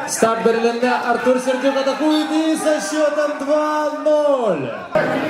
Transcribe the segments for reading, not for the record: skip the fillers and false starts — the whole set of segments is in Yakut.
Старт бэрилиннэ Артур Сердюк атакует и со счетом 2-0.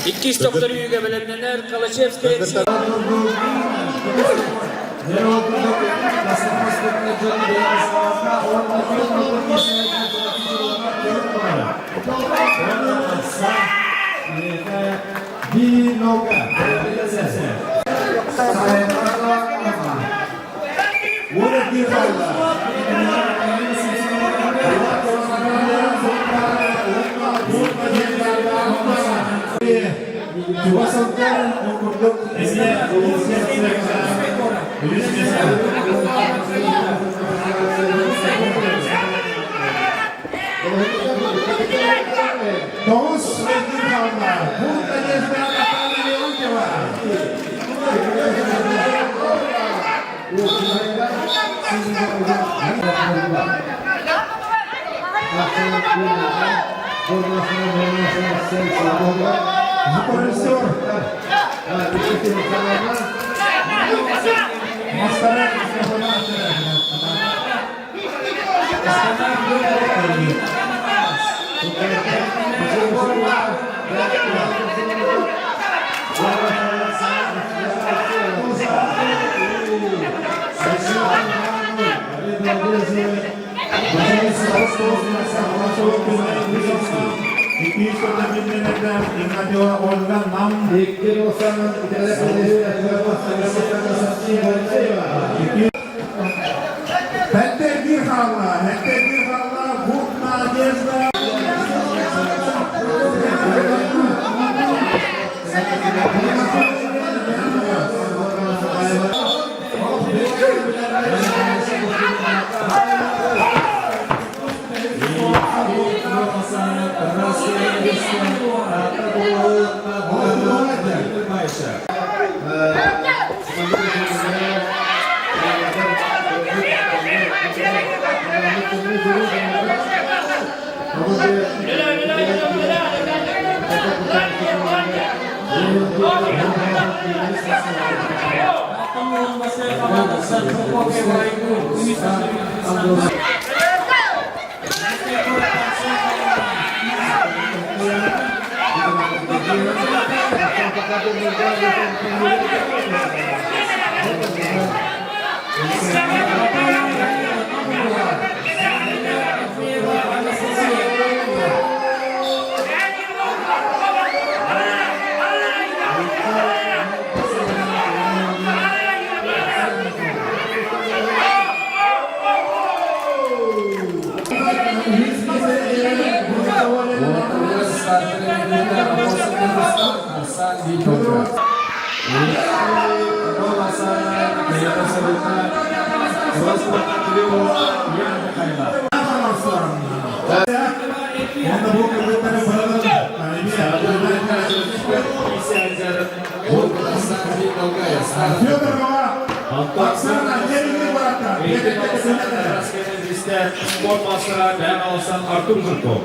Иккис төхтөрүүгэ бэлэмнэнэр Калачевская Федорова Оксана Спорт мастера Бән Алсан Артур Жирков.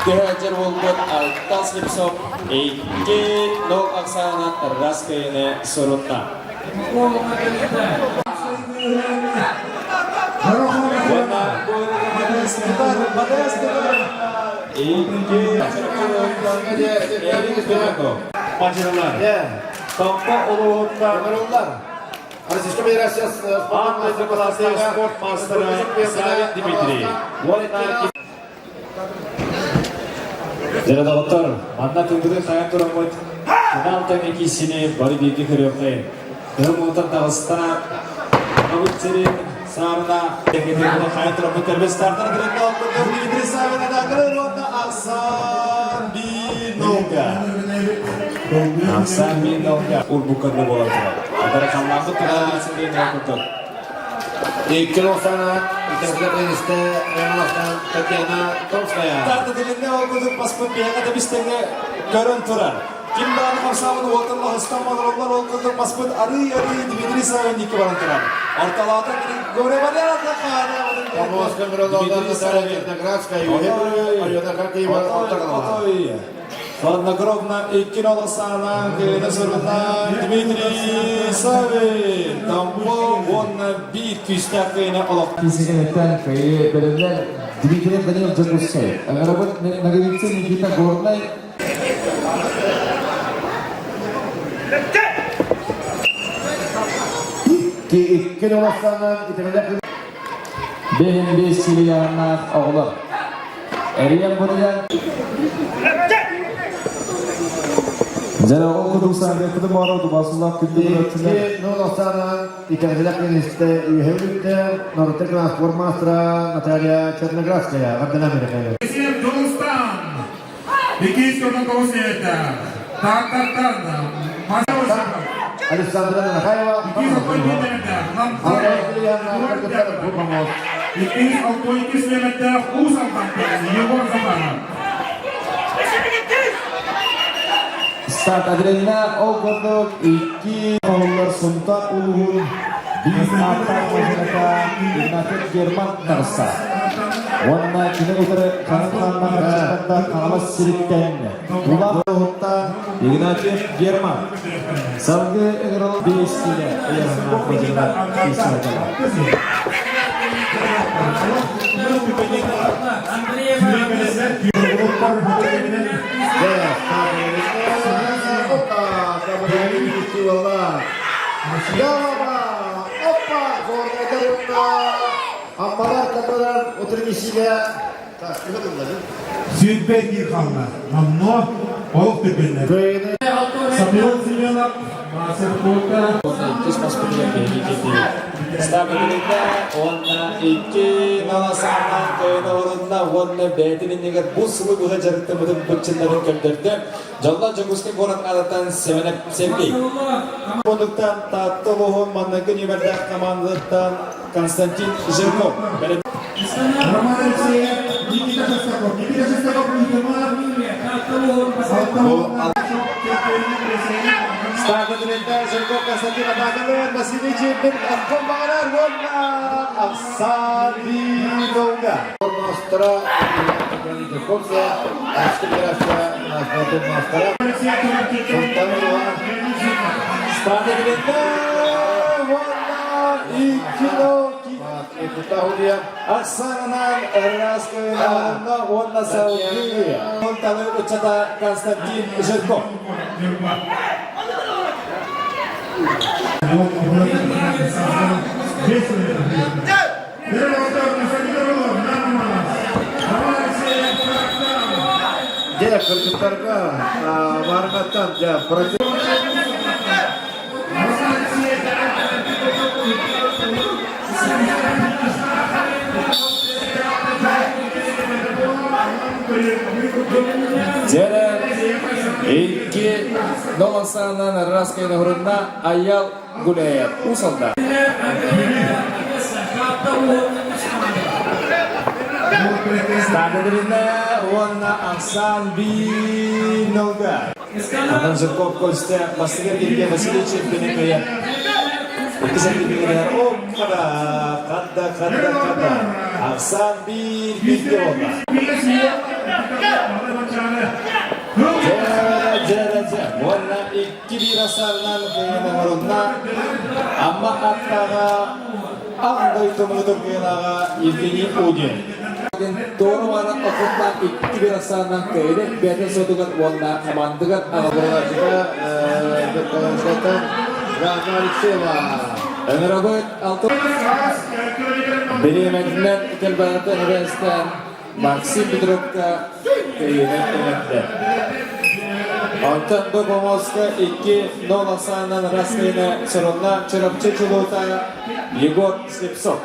Төһөдьөр буолбут Алтан Слепцов 2-0 ахсаанынан Раскайыны сурутта. Томпо улууһуттан Российская Федерация спорт мастера Савин Дмитрий. Дьэ, доҕоттор, манна тылбытын хайан тураммыт финал тэҥэ киирсини бары бииргэ көрүөххэйин. Кыһыл муҥутан таҕыста, Абыт сирин саарына тэҥэ тылбытын хайан тураммыт көрбөстаахтар кырынна оппутун Дмитрий Савин атаакалар уонна Оксан Бинолга. Оксан Бинолга урбукканны буолан турар. Атара халлааммыт туһа билсин диэн курдук. Икки Оксана, интерпретинистэ Татьяна Томская. Тарта тилиннэ ол курдук паспыт биһиэхэ да бистэҥҥэ көрөн турар. Ким даҕаны хамсаабын уотун лаһыстан олороллор ол курдук маспыт арый-арый Дмитрий Савин баран турар. Ортолоото Григорий Валерьевна Дмитрий Савин. Хладнокровно икки олосаанан кыына сурунан Дмитрий Савин. Томпо уонна биир күүстээх кыына олох. Кисигенеттен кыйы бөлімнен Дмитрий Данил Джакусей. Аңарабыт Наговицын Никита Горнай. Икки олосаанан итемелер Бэһин бес силияннаах оҕолор. Эриэн буруйан Дьэ, ол курдук саамай моро дубасылаах күндү көрөөччүлэр. Икки олосаанан итемелер министр Үйһөмүттэ Норотек спорт мастера Наталья Черноградская. Вардана Дулустан. Иккис көмө Тартартан. Александра Нахаева. Иккис алтойки сүөмэттээх Уус Алдантан Егор Захаров. Старт Адреналина ол курдук икки оҕолор Сунтар улууһун Биир ааттаах машината Игнатьев Герман таҕыста. Уонна кини утары хаҥыл хааннаах аччыктардаах Хаҥалас сириттэн Улаах Игнатьев Герман. Салгыы ыҥырылын биэстиинэ ыйааһыннаах мадьынылар киирсибэтилэр. Аммалар каталар утреннисигэ Сүүрбэ биир хаалла. Номнуо олох түргэннэр. Самуил Семенов, мастер спорта. Иккис маспытыгар биһиги киирдибит. Ставка уонна икки наласааннаан кыайан орунна уонна бэйэтин иннигэр бу сылы быһа дьарыктаммытын быччыннарын көрдөрдө. Дьоллоох Дьокуускай куорат аатыттан Сэмэнэп Сергей. Мундуктан Таатта улууһун манныгы нүөмэрдээх командаттан Константин Жирков. Роман Алексеев, Никита Шестаков. Никита Шестаков, Ставка тренер Жирков Константин атакалыыр Василий Чепин Аккон баҕарар уонна Ахсан Биролга. Мастера мастера Ставка тренер уонна икки Оксананан Раскайна уонна салгыы Талы ыччата Константин Жирков. Дьэ, кыргыттарга Маарыҥаттан дьэ Дьэрэ икки нолосаанан Раскайна хурунна Аял Гуляев Усалда. Стадионна уонна Ахсан Бинолга. Анан Жирков Костя бастыгар кирге Василий Чемпионы кыйа. Иккис эргибигэр оккада кадда кадда кадда. Ахсан бир бирге болла. Дьэ, дьэ, дьэ. Уонна икки биир асарынан кыйын оҥорунна. Амма аттаҕа Аҕа дойду муҥутуур кыайыылааҕа Евгений Удин. Туора бара охотнаан икки биир ахсаанынан кыайыны бэйэтин суотугар уонна хамаандыгар аҕалларга Жанна Алексеева. Ыҥырабыт алты бириэмэтинэн кэлбэҕиттэн эбээстээн Максим Петровка кыайыыны ыҥырды. Онтон бу помоска 2-0 ахсаанынан Раскайны сорунна Чурапчы чулуута Егор Слепцов.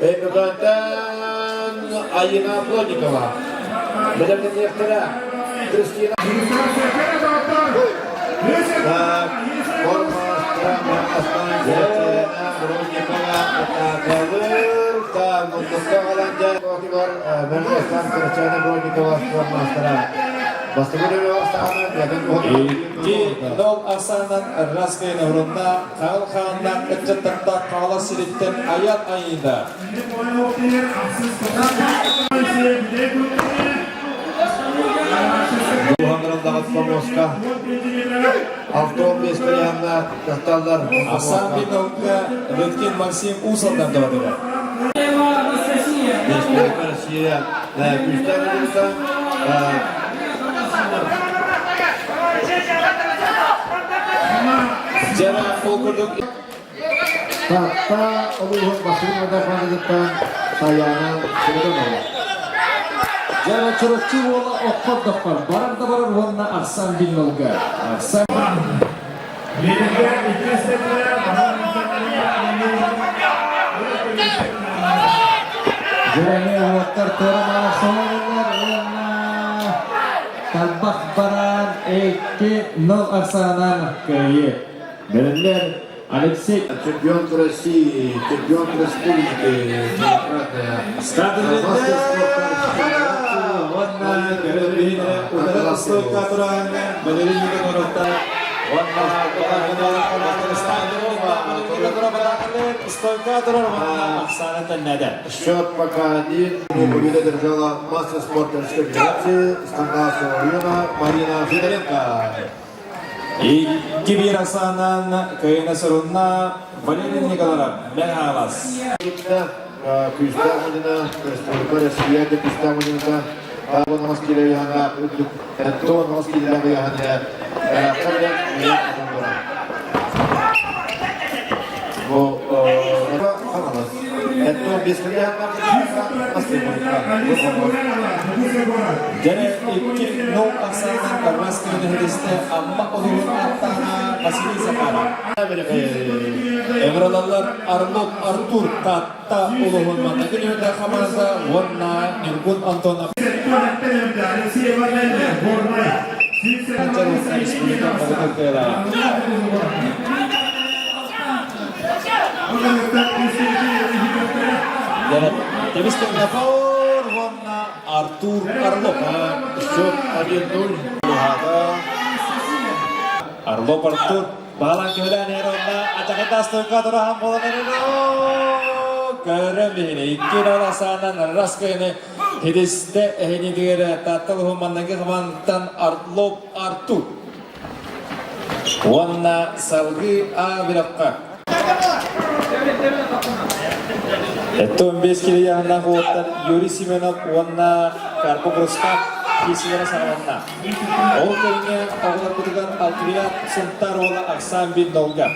Өймөкөөнтөн Айына Плотникова. Бэлэмнэниэхтэрэ Кристина. Так, Бродникова атаакалыыр. Так, мундукка галанжа Мэргэстан Бродникова маастара. Бастакы Икки нол ахсаанынан Раскайны урунна Хаал хааннаах ыччаттартаах Хаҥалас сириттэн Айан Айыыда. Дууһанырыллаҕыт помоска 65 килограммна дьахталлар Асан Бинолга Лыткин Максим Уус Алдан доҕотугар. Республика Россия күүстээх улууса. Дьара ол курдук Таатта улууһун бастыҥ мадаханыгыттан Сайаана Сырдынова. Дьара Чурапчы уола окко доппор барар да барар уонна Арсан Биннолга. Арсан Дьэрэҥэ уоттар туора соһоллор уонна Тарбах баран 2-0 Арсанан кыайыы. Бэлэмнэр Алексей Чемпион России, чемпион республики, Стадионда уонна көрөн биһине утары стойка тураҥҥа Валерий Никоноровтар. Счет пока один. Победу одержала мастер спорта Российской Федерации Стандартского района Марина Федоренко. 2-1 ахсаанынан кыайыыны сурунна Валерий Николаев Мэҥэ Күүстээх мудина, Республика Россия күүстээх мудината Табын килэ үрдүк Антон килэ Бу Дьэ 2-0 ахсаанынан Кармас көнөһүлүстэ Амма улууһун аттаана Василий Захаров. Ыҥырылаллар Орлов Артур Таатта улууһун манныгы нүөмэрдээх хамаанда уонна Ньургун Антонов Республика Модутун кыайалаах. Тэбис Нафор уонна Артур Орлов. Счет 1-0. Орлов Артур Баалан көһүлээн иһэр уонна атаҕын астыҥка турахан буолан көрөн биһини 2-0 ахсаанынан раз кыйыны хидисте эһинидигэр Таатта улуһун манныгы хамаандаттан Орлов Артур уонна салгыы А бөлөххө 15 кило яһыннаах уолаттар Юрий Семенов уонна Карпов Рустам киисилэрэ саҕаланна. Ол кэмҥэ оҕолорбутугар Алтрият Сунтаар уола Оксан Бин Долга.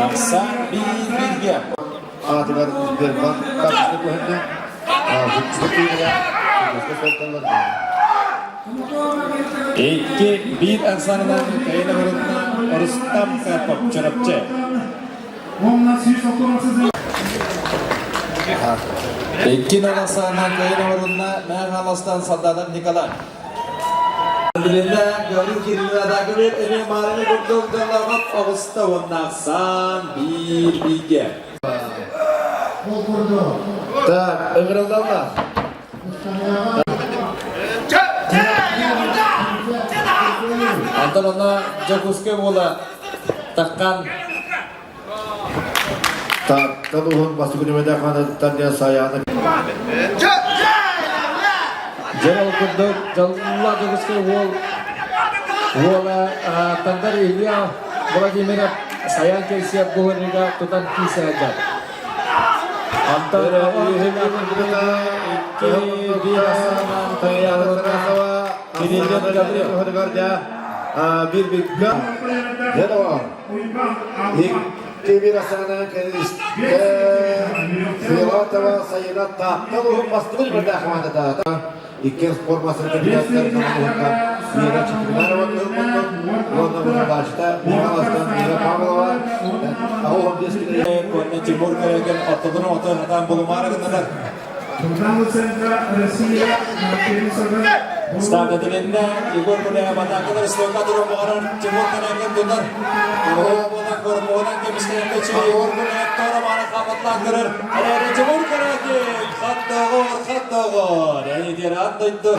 Оксан Бин Билге. Аатыгар Сбербанк карточка көһүннэ. 2-1 ахсаанынан Каина Мурунна Рустам Карпов Чурапчы. 2-0 ахсаанынан Каина Мурунна Мэҥэ Хаҥаластан Сардаана Николай. Билиннэ Гаврил Кириллович эмиэ маарыҥы курдук дьоллообот оҕуста уонна ахсаан биир бииргэ. Так, ыҥырыллаллар. Антон онно Дьокуускай буола таххан Тааттан уһун бастакы нүмэдэ хаанаттан диэн сайааны Дьэ ол курдук дьолло Дьокуускай уол уола Тандар Илья Владимиров Саян кэлсиэп буһарыыга тутан киисээдэр. Антон Bir bir Икки Асанан Филатова Сайына Таптал уһун бастыгын бирдээх хамаандата. Икки спорт мастер кандидаттар Мира Чекринарова кылмыттын уонна быһадаачыта Михайловтан Мира Павлова Аҕуһун Уонна Тимур Корякин ортотун отон хатаан булумаары гыннылар. Старт этилиннэ Егор Гуляев атаакалар стойка туран баҕарар Тимур Корякин тутар. Буолан кормуонан кэмискэнэргэ Егор Гуляев торомааны хааматлаан көрөр. Эрээри Тимур Корякин хаттоҕор хаттоҕор. Эйдер ан дойду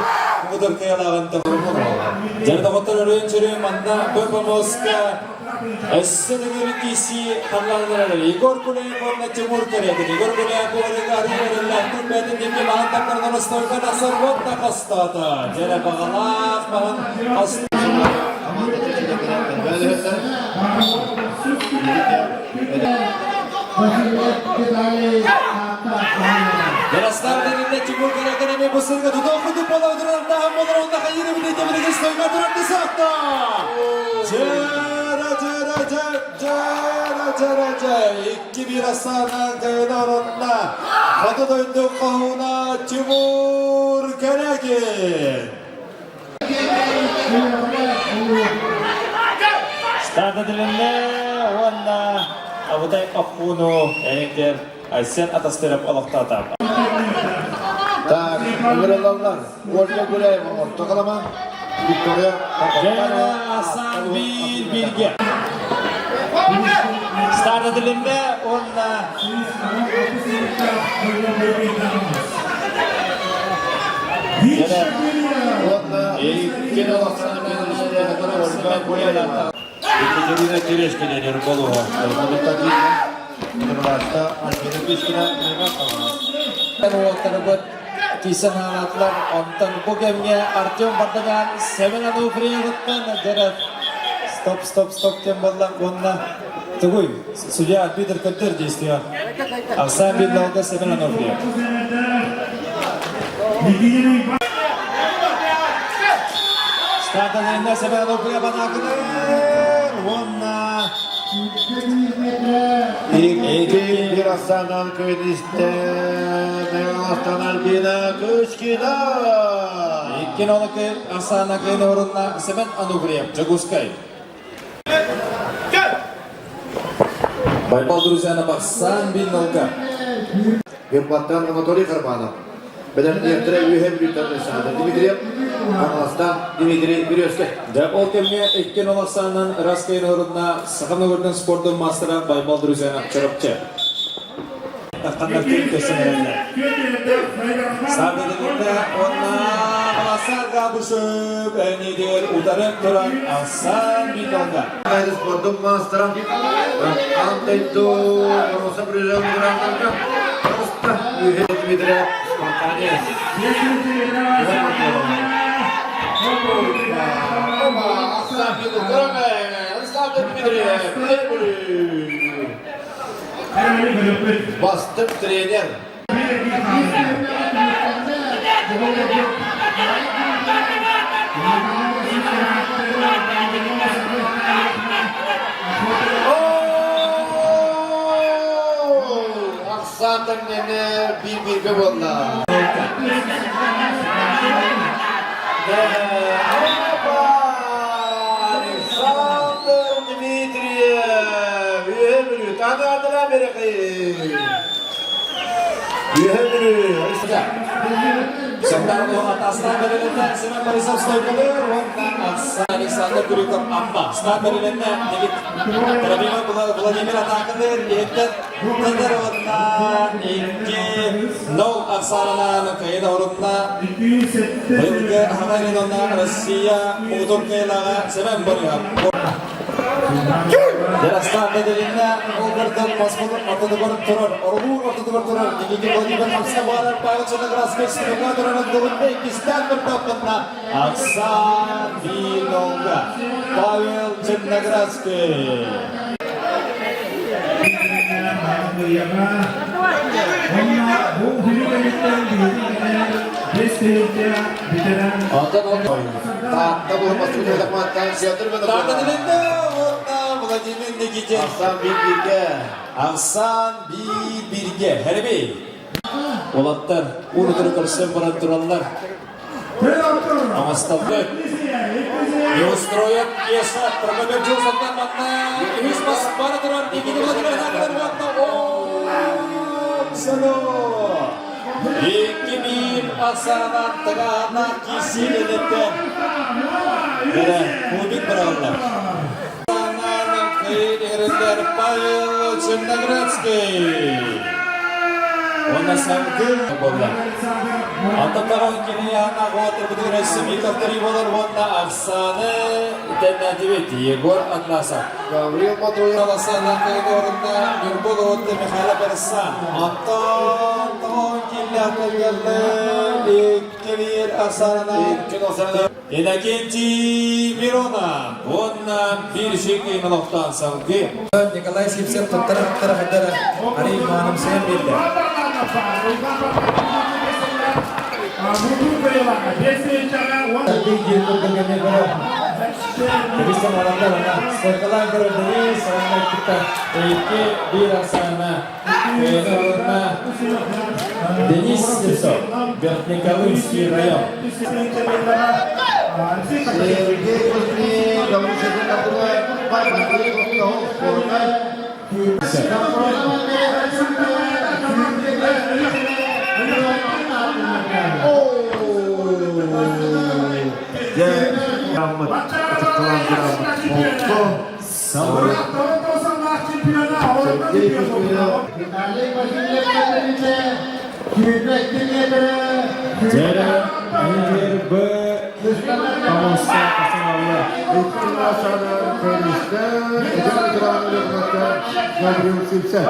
муҥутур кыайалааҕын Дьэ доҕоттор өрүөн чөрүөн манна Бөпомоска Өссө төгүл киирсии хамланар Егор Гуляев уонна Тимур Корякин. Егор Гуляев уорыга арыы бэйэтин диэки маһын таптарынан остуолга тахсар уонна хостоото. Дьэрэ баҕалаах маһын Ярастар дегенде Тимур Корякин эми бу сырга тутуох курдук буола турар наһан буолар уонна хайыыр эбит билигин стойга турар десахта. Жара жара жара жара жара 2-1 Астана кайына орунна. Хоту дойду хоһууна Тимур Корякин. Старт этилиннэ уонна Абытай Оппуну эҥээр Айсен Атастыров олохтоото. Так, ыҥырыллаллар. Ольга Гуляева орто халама, Виктория Жена Асан биир бииргэ. Старт этилиннэ уонна Екатерина Терешкина Нерболова. Уолаттарбыт кисэн хаалаатылар. Онтон бу кэмҥэ Артем Варданян Семен Ануфриевыттан дьэрэ стоп, стоп, стоп диэн буолла уонна тугуй судья арбитр көрдөр действие. Арсен Биллалга Семен Ануфриев. Стартанына Семен Ануфриев анакыныр уонна Икки bir Астанан көйдүстэ Астан Альбина Кычкина. Икки нолуки Арсана Кыйны орунна Семен Ануфриев, Дьокуускай. Байбал друзьяна бахсан биннолга. Ньурбаттан Анатолий Карманов. Бэлэмниэхтэрэ үөһэ Бүлүүттэн Александр Дмитриев, Хаҥаластан Дмитрий Березкин. Дьэ, ол кэмҥэ икки нол ахсаанынан ыраас кыайын орунна Саха норуотун спордун маастара Байбал Друзьянов Чурапчы. Тахханнар күн көстөн эрэллэр. Сардыгында уонна Баласар Габышев энидер утары туран Асан Битолга. Спордун маастара Аан дойду боруоса призерын граннарга таҕыста. Үөһэ Дмитрий Спартанец. Бастык тренер. Ахсаатан мені бір-бірге болла. Александр Дмитриев, үһө Танаадыра береқи. Үһө Атастан берилинне Семен Борисов стойкалыр, онтан Александр Крюков Амма. Старт берилинне Трофимов Владимир атакалыр, еттен Тыдыр оннан 2-0 ахсаанынан кайын орунна быйылгы Ханаринона Россия муҥутуур кыайыылааҕа Семен Борисов. Ярастан Беделинне ол курдук Москваның ортотугар турар, Орулуур ортотугар турар, Никита Владимир Хамса барар Павел Черноградский стойка турар Дугунда иккистэн туртаппытна Оксан Винолга Павел Черноградский. Онтон ол Таатта Таатта уонна Владимир Никитин. Арсан биир-бииргэ. Арсан биир-бииргэ. Хэрбей. Уолаттар уун-утары көрсөн баран тураллар. Оҥостоллор. Неустроен Кеша Прокопьев Джулсонтан манна үһүс бас бара турар Никита Владимир уонна Оксано. 2-1 ахсаанан тыгаана киисиилэнеттен. Бэрэ кубик быраҕыллар. Павел Черноградский. Уонна салгыы буолла. Антон Кирияна Уотер Россия втори болар уонна Оксана тэннээтибит Егор Атласов. Гаврил Матвеев. Аласана орунна Нюрбол отты Михаил Барсан. Антон Тонкин Икки Оксана. Иннокентий Миронов. Уонна биир шикин олохтоон салгыы. Николай Сивцев туттара-туттара хайдара арый маанымсыйан биэрдэ. Кэбистэн аландар ана стойкалаан көрөр Денис уонна кытта 2-1 ахсаана уонна Денис Слепцов, Верхнеколымский район. Сергей Кузьмин, Гаврил чемпиона, Сергей Кузьминов. Виталий Васильев кэллэритэ 22 метрэ Дьэрэ Б. Помоста Касаналла. Икки сана көрүстэ, эдэр ветераннарга Гаврил Сивцев.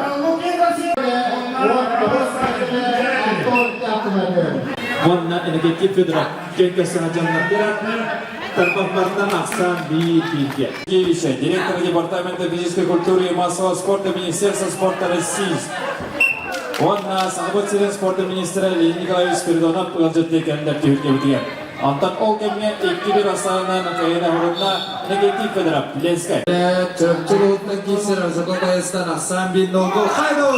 Уонна Иннокентий Федоров кэнкэ саҥа тарбахпартан ахсаан биир бииргэ. Киевича, директор департамента физической культуры и массового спорта Министерства спорта России. Уонна Сахабыт сирин спорта министрэ Леонид Николаевич Спиридонов ыалдьыттыы кэллэр түһүлгэбитигэр. Онтон ол кэмҥэ 2-1 ахсаанынан Украина орунна Иннокентий Федоров, Ленскэй. Чөрчүл уһуттан киирсэр Аржаков айыстан ахсаан биир нолго хайду!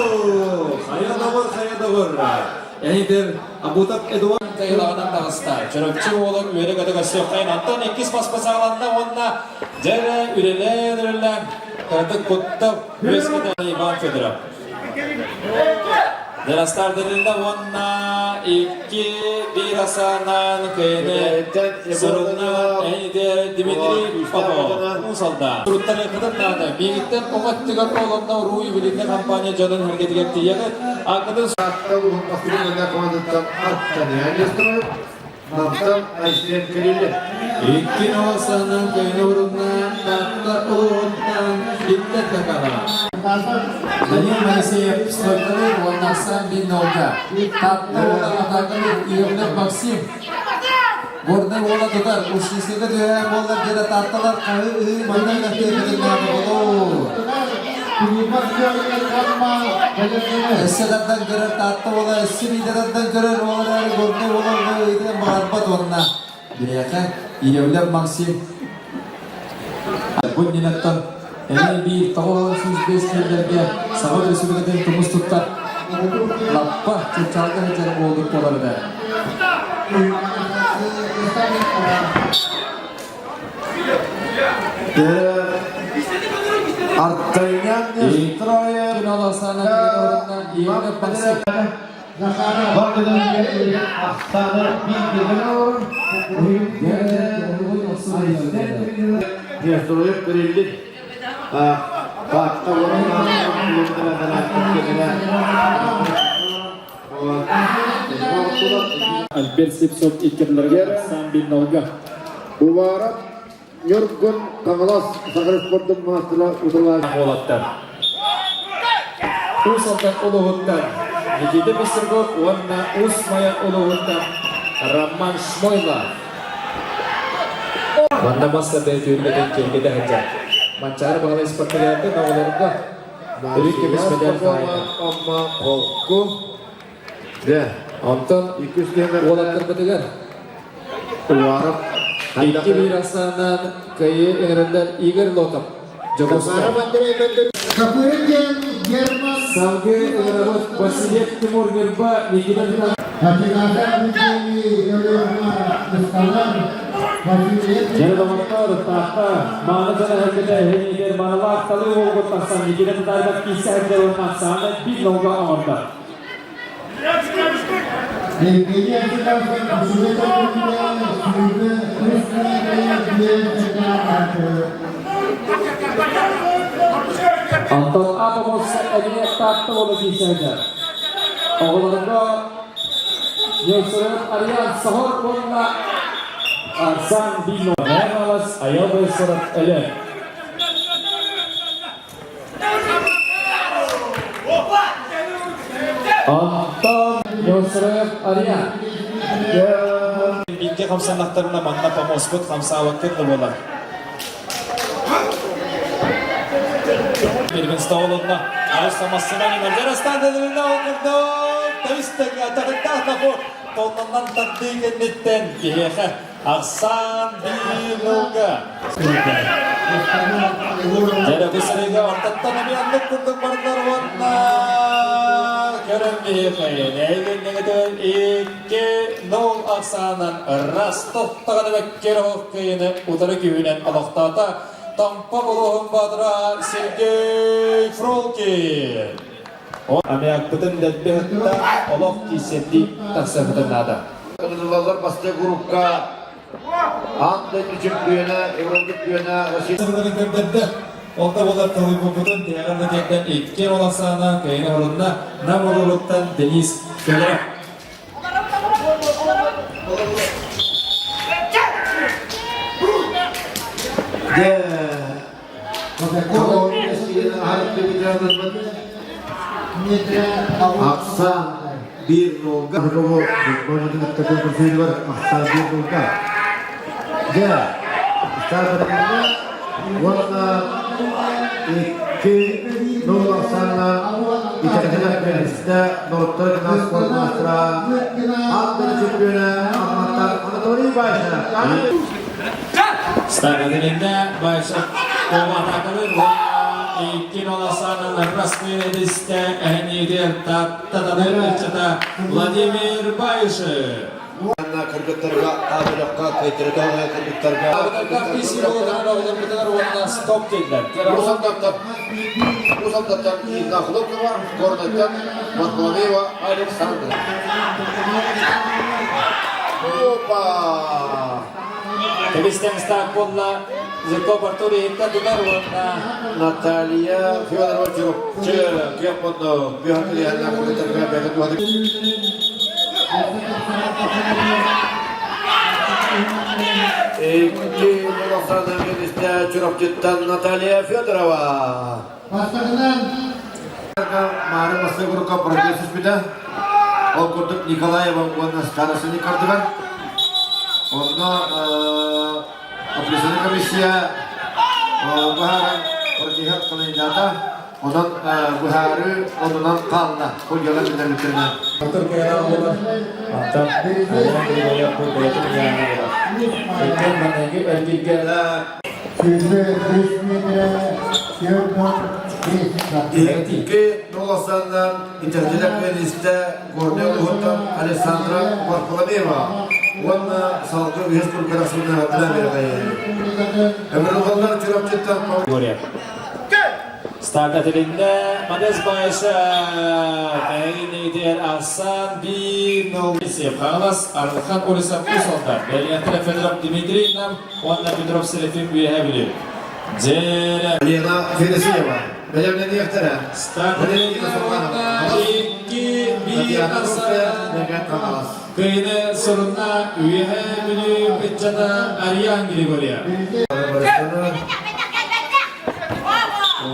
Хайа доҕор, хайа доҕор! Эһитер Абутов Эдуард кайылаҕынан таҕыста. Чөрөпчү уолун үөрэ-көтө көрсүөххэйин. Онтон иккис маспа саҕаланна уонна дьэрэ үлэлээн-үлэлээн кыратык куттап үөскэтэ Иван Федоров. Дьарастаардырында уонна 2-1 асаанан кыайыны сурунна эһитер Дмитрий Попов Уус-Алдан. Туруттарыаххытын наада. Биигиттэн оҕо өттүгэр олонно уруу юбилейнай компания дьонун хөргетигэр тиийэҕит. Аккытын Таатта улууһун бастакы гына командаттан Артаньян Нестеров, Намтан Айсен Кириллин. Икки нолсанан кыайыны урунна Таатта улууһуттан Иллет Таканова. Данил Моисеев стойкалыыр уонна Арсан Биннолга. Таатта уола атаакалыыр Иовлев Максим. Горнай уола тутар, Ушницкайга түһээн буоллар дьэрэ Таатталар хаһыы-ыһыы манна үлэхтиэрбитин болуу. Өссө тардан көрөр Таатта уола, өссө биирдэ тардан көрөр ол эрээри Горнай уола ону ыйытыан баҕарбат уонна биһиэхэ Иевлев Максим Бу иннинэттэн эмиэ биир 905 кииллэргэ Саха Өрөспүүбүлүкэтин тумус туттар лаппа чыпчаалга сылдьар буолбут буолар этэ. Артанян Нестроев Нестроев Кириллин Таатта Альберт Слепцов иккерлерге Сан Биннолга. Уваров Ньургун Хаҥалас Саха спордун маастара уталааччы. Уолаттар. Уус Алдан улууһуттан Никита Пестряков уонна Уус Майа улууһуттан Роман Шмойлов. Манна мас тардыы түһүлгэтин киэргэтэ сылдьар. Манчаары Баһылай спартакиадатын оҕолорго үрүҥ көмүс медаль хаһаайына. Амма холку. Дьэ, Онтон иккис нүөмэргэ уолаттарбытыгар Уваров 2-1 ахсааннаан кыайыы ыҥырыллар Игорь Лотов, Дьокуускай. Капырын диэн Герман Салгыы ыҥырабыт Васильев Тимур Ньурба Никита Афинада Евгений Өлүөхүмэ Ыстанар Васильев Дьэ доҕоттор, Таатта мааны дьоно эһэргэтэ эһиги маанылаах талыы уолгут тахсан Никита Татаринов киирсэ сылдьар уонна ахсаана биир нолга оҥордо. Евгений Афинасов үчүгэй көрүүтэ сүүрбэ үс миэтэрэ диэн ааты Онтон Атомос эмиэ Таатта уола киирсэ сылдьар. Оҕолорго Нестеров Ариан Соһор уонна Арсан Бино Мэҥалас Айал Байсаров Өлөөн. Онтон Нестеров Ариан Бииргэ хамсаннахтарына манна помоспут хамсаабаккын да буолар. Первенство олонно. Арыстамассынан Жарастан оҥордо. Тэбис-тэҥҥэ атаҕыттаах нахор тонноннон тардыы кэнниттэн киһиэхэ ахсаан биир ылга. Дьэ бу сырыыга ортоттон эмиэ оннук курдук бардар уонна көрөн биһиэхэ нэһилиэнньэҕитин 2-0 ахсаанан Ростов даҕаны бэккэр оһох кыайыыны утары күүһүнэн олохтоото Томпо улууһун боотура Сергей Фролкин. Амиакпытын дэлби ыһытта, олох киирсэрдии тахсыахытын наада. Ыҥырыллаллар бастакы группа аан дойду чемпиона, Европа чемпиона Россия Сырдарын көрдөрдө. Ол да буоллар тылыйбыппытын тиһэҕэр да тиэрдэн икки ол ахсаана кыайыны орунна Нам улууһуттан Денис Федоров. Дьэ, Ахсаан биир нолга Ахсаан биир нолга. Дьэ, уонна икки нол ахсааҥҥа итэҕэтинэ биэристэ норуоттар гына спорт маастара аан дойду чөмпүйүөнэ Амматтан Анатолий Баишев. Ставителинде Баишев атакалыр икки нол ахсаанынан Распыйдисте эһэниитигэр Таттатаныр ыччата Владимир Баишев. Кыргыттарга аабылакка кыйтырытаҕа кыргыттарга уонна стоп дииллэр. Уус Алдантан Инна Хлопкова, Горнайтан Варфоломеева Александра. Опа! Кэбистэн старт буолла. Зырков Артур иһиттэн тутар уонна Наталья Федорова Чурапчы күөх мунну күөх килиһэннэ кыргыттарга бэйэтин туһатык Икки Охрана министрэ Чурапчыттан Наталья Федорова. Бастакынан Маары Масыгурка прогресс түспүтэ. Ол курдук Николаева уонна Старостины кардыгар. Онно определенная комиссия быһааран протеһат халайдаата. Онон быһаарыы онунан хаалла. Судьялар билэрбиттэринэн. Артур кыайан буолар. Антон Аян Григорьев бу бэйэтин ыйааһына буолар. Иккиэн маҥнайгы эргииргэ 23 метрэ 45 Икки нолосаннан итэҕэтилэр пианистэ Горнай улууһуттан Александра Варфоломеева уонна салгыы үһүс тургара биэрэ Өмүрүлҕаллар Чурапчыттан Григорьев. Старт этилиннэ. Мадес Байша Бэйнитер Асан 1-0. Хаҥалас Арылхан Улисов Уус Алдан. Бэлиэтэ Федоров Дмитрий Нам уонна Петров Серафим Үөһээ Бүлүү. Дьээрэ. Лена Федосеева. Бэлэмнэниэхтэрэ. Старт этилиннэ уонна 2-1 Асан. Кыайыны сурунна Үөһээ Бүлүү ыччата Ариан Григорьев.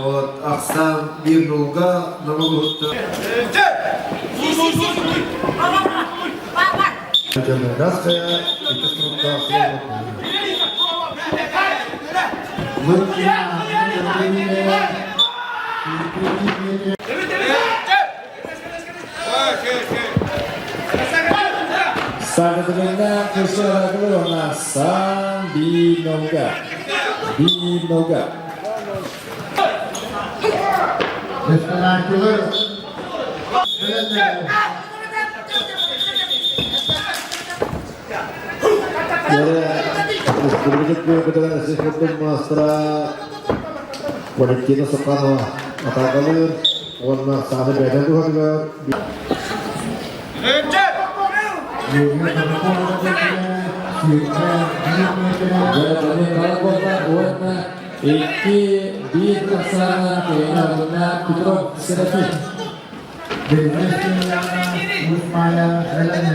Вот, ахсаан биир нулга намылуһутта. Саҕатыгынна Кырсыаҕа уонна Сан Бинога. Бинога. Ресторанчылар Республика маастара Валентина Соканова атаакалыыр уонна сааны бэйэтин туһатыгар Уонна 2-1 ахсаана Кыайына Петров Серафим.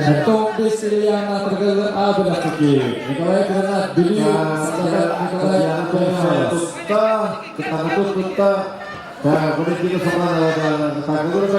Антон Северяна Тргалы Абылатыки, Николай Гранат Бүлүү, Николай Тутта, тутта, Валентина Соканова атаакалыыр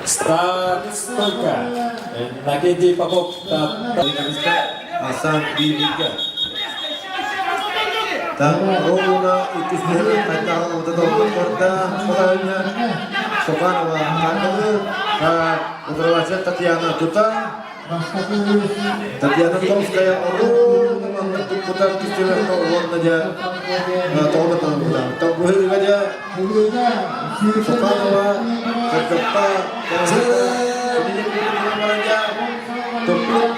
Старт стойка. Иннокентий Попов. Асан бииргэ. Оҕуна иккис миһин хайдах утадоллорда Соканова Соканова Утарылааччы Татьяна Тута Татьяна Томская оруун маннык туппутар түстүлэр уонна дьэ тоҕо да Тоҕуһуйга дьэ Соканова Кыргытта туппут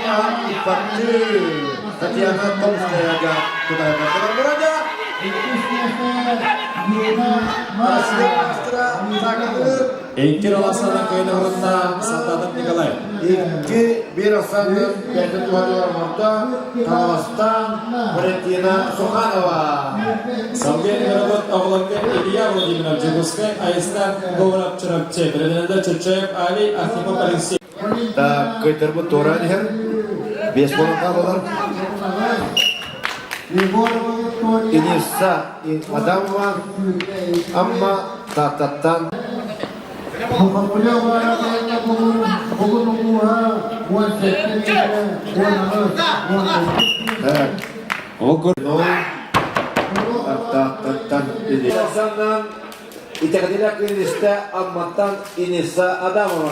Чурапчы Татьяна Томскаяга тутаһыннарда. Иккис миэстэ Нина Россия Маркова. маастара Сакалыр Икки Роласана кыайын Сандатов Николай. Икки бир Александр бэйэтин туһатыгар оҥордо Хаҥаластан Валентина Суханова. Салгыы Миробот оҕолорго Илья Владимиров Дьокуускай, Айыстаах Говоров Чурапчы, Бирэнэллэр Чочоев Али, Архипов Алексей. Так, кыйтарбыт туораан иһэр. Биэс буолан хаалалар. Егорова Виктория. Инесса Адамова Амма Тааттаттан Сухоплева Наталья Булун улууһа 17 миэтэрэ, 18, 19 Так, Ол нол Тааттаттан Александран итэҕэтилэх Инесса Амматтан Инесса Адамова.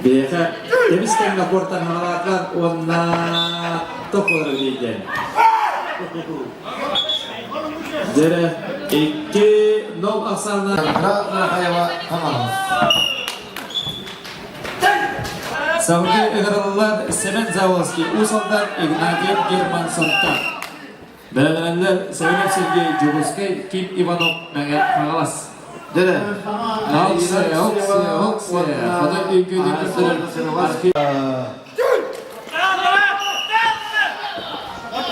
Биһиэхэ тэбис тэҥҥэ куортан хаалаатылар уонна тох буолар диэн. Дьэрэ 2-0 ахсааннаах Нахаева Хамаров. Салгыы ыҥырыллар Семен Заволский Уус Алдан Игнатьев Германсонтан. Бэлэмнэнэллэр Семенов Сергей Дьокуускай, Ким Иванов Мэҥэ Хаҥалас. Дьэрэ. Оксе, оксе, оксе. Хотон үҥкүүтүн көрдөрөр архив.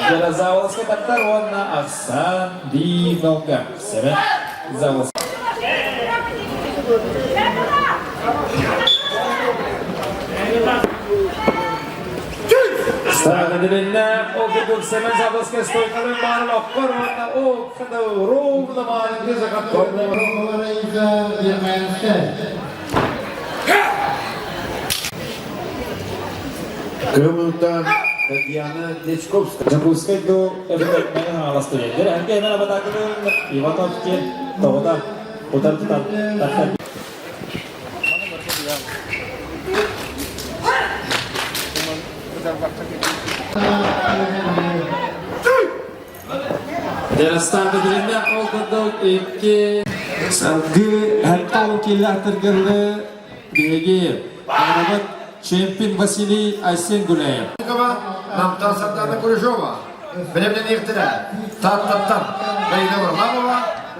Дьэрэ Заволскай таттар уонна Ахсан Бинолга. Семен Заволский. Саҕадилиннэ ол курдук Сэмэн Заболскай стойкаларын баарын оккор уонна ол ровно мааныңгы закатторна Раиса Ермаевская. Кымылтан Татьяна Дьячковская. Дьокуускай дуу эбэтэр Мэҥэ Хаҥалас диэннэр эргэ эмэн абатаакылын Иванов диэн тоҕута утар тутан тахсан Дәрестан бедеринде ол курдук икки салгыы хаттаан киллэхтэргэллы биһиги аҕабыт чемпион Василий Айсен Гуляев. Намтан Сардана Курижова, бэлэмнэниэхтэрэ Тааттаттан Марина Варламова,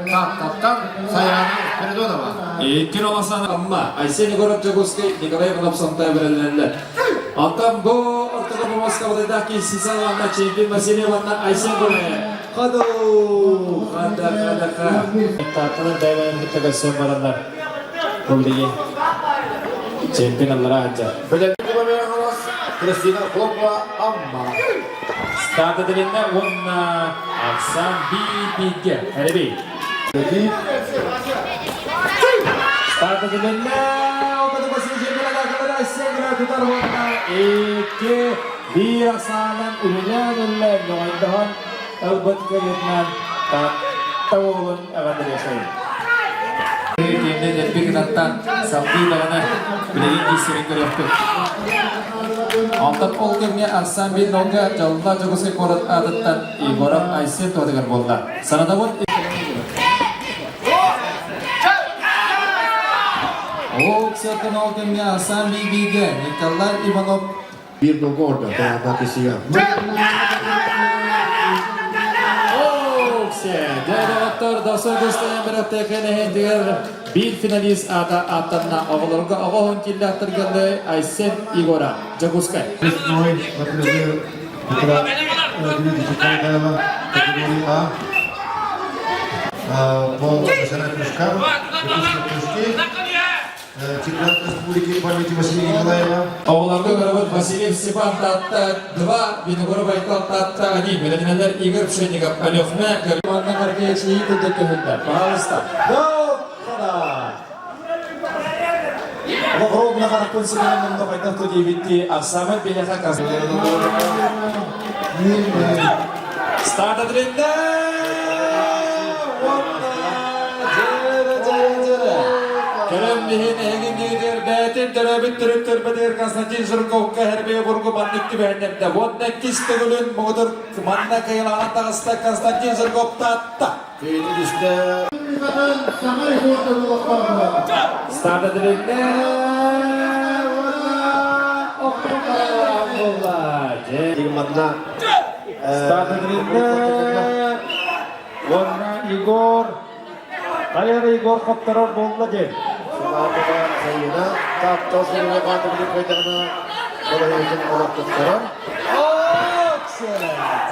Тааттаттан Саяна Спиридонова. Икки Ромасан Амма, Айсен Егоров Дьокуускай, Николай Иванов Сонтай бэрэллэллэр. Онтон бу ортоко Москвадаах киирсисэн уонна чемпион Василий уонна Айсен Гуляев. Хаду! Хада, хада, ха. Тааттанан бэйбэйин кытта көрсөн бараннар. Бу билигин чемпион аллара сылдьар. Кристина Хлопова Амма. Старт этилиннэ уонна Оксан Би-Биге. Эребей. Старт этилиннэ. Опыты Айсен тутар уонна икки биир ахсаанан үлэлээн үллээн нөҕөйдөһөн ылбыт кыайыытынан Таатта уолун эҕэрдэлиэххэйин. Тиэмнэ дэлби гынаттан салгыы даҕаны билигин киирсэрин көрүөхпүт. Онтон ол кэмҥэ Арсан Биннолга дьоллоох Дьокуускай куорат аатыттан Егоров Айсен туһатыгар буолла. Санатабын Ол сыаттан ол кэмҥэ Арсан Бийбиигэ Николай Иванов Биир долго орда, Таата кисига. Дьэ, доҕоттор, досо көстөйөн бираттыакын биир финалист аата ааттанна оҕолорго оҕо уһун киллэхтэргэллэ Айсен Егора Дьокуускай. Лесной на призыв Петра Дмитрия Чекайдаева категории А по национальным прыжкам, якутские прыжки, чемпионат республики памяти Василия Николаева. Оҕолорго көрөбүт Василий Степан Татта 2, Виногоров Байкал Татта 1, Бэлэмнэнэр Игорь Пшенников, Алехна, Иванна Маркевич Иитин көһүннэ. Пожалуйста. Ровно харахпын сигэнэн мунна хайдах ту диэбиттии Арсамат биһиэхэ кас. Старт этилиннэ! Уонна дьэрэ дьэрэ дьэрэ. Көрөн биһин эһигин диэтигэр бээтин төрөөбүт төрүт төрбөтүгэр Константин Жирковка Herбие бургу маннык түбэһиннэрдэ. Уонна иккис төгүлүн муҥутур манна кыйылаҕынан таҕыста Константин Жирков таатта. Кыйыны түстэ. Саҥа рекорд олохтоохтор. Старт этилиннэ! Хоту буолла. Манна Стадионна уонна Егор Валера Егор хотторор буолла диэн. Сылаатыга Сайына таптал суруга баатыбыты кыайдаҕына балаһыытын олох туттарар.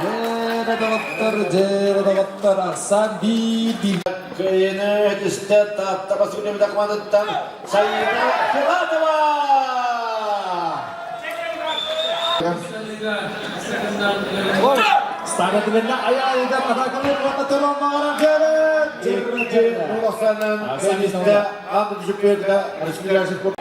Дьиэрэ доҕоттор, дьиэрэ доҕоттор, Арсан биир Кыайыыны түстэ Таатта Басыгыныбыт командаттан Сайына Филатова! Старательно аяйдан атакалар уонна төлөн баҕаран кэлэн. Икки улаханын кэннистэ Анна Дюжупенко Республиканский спорт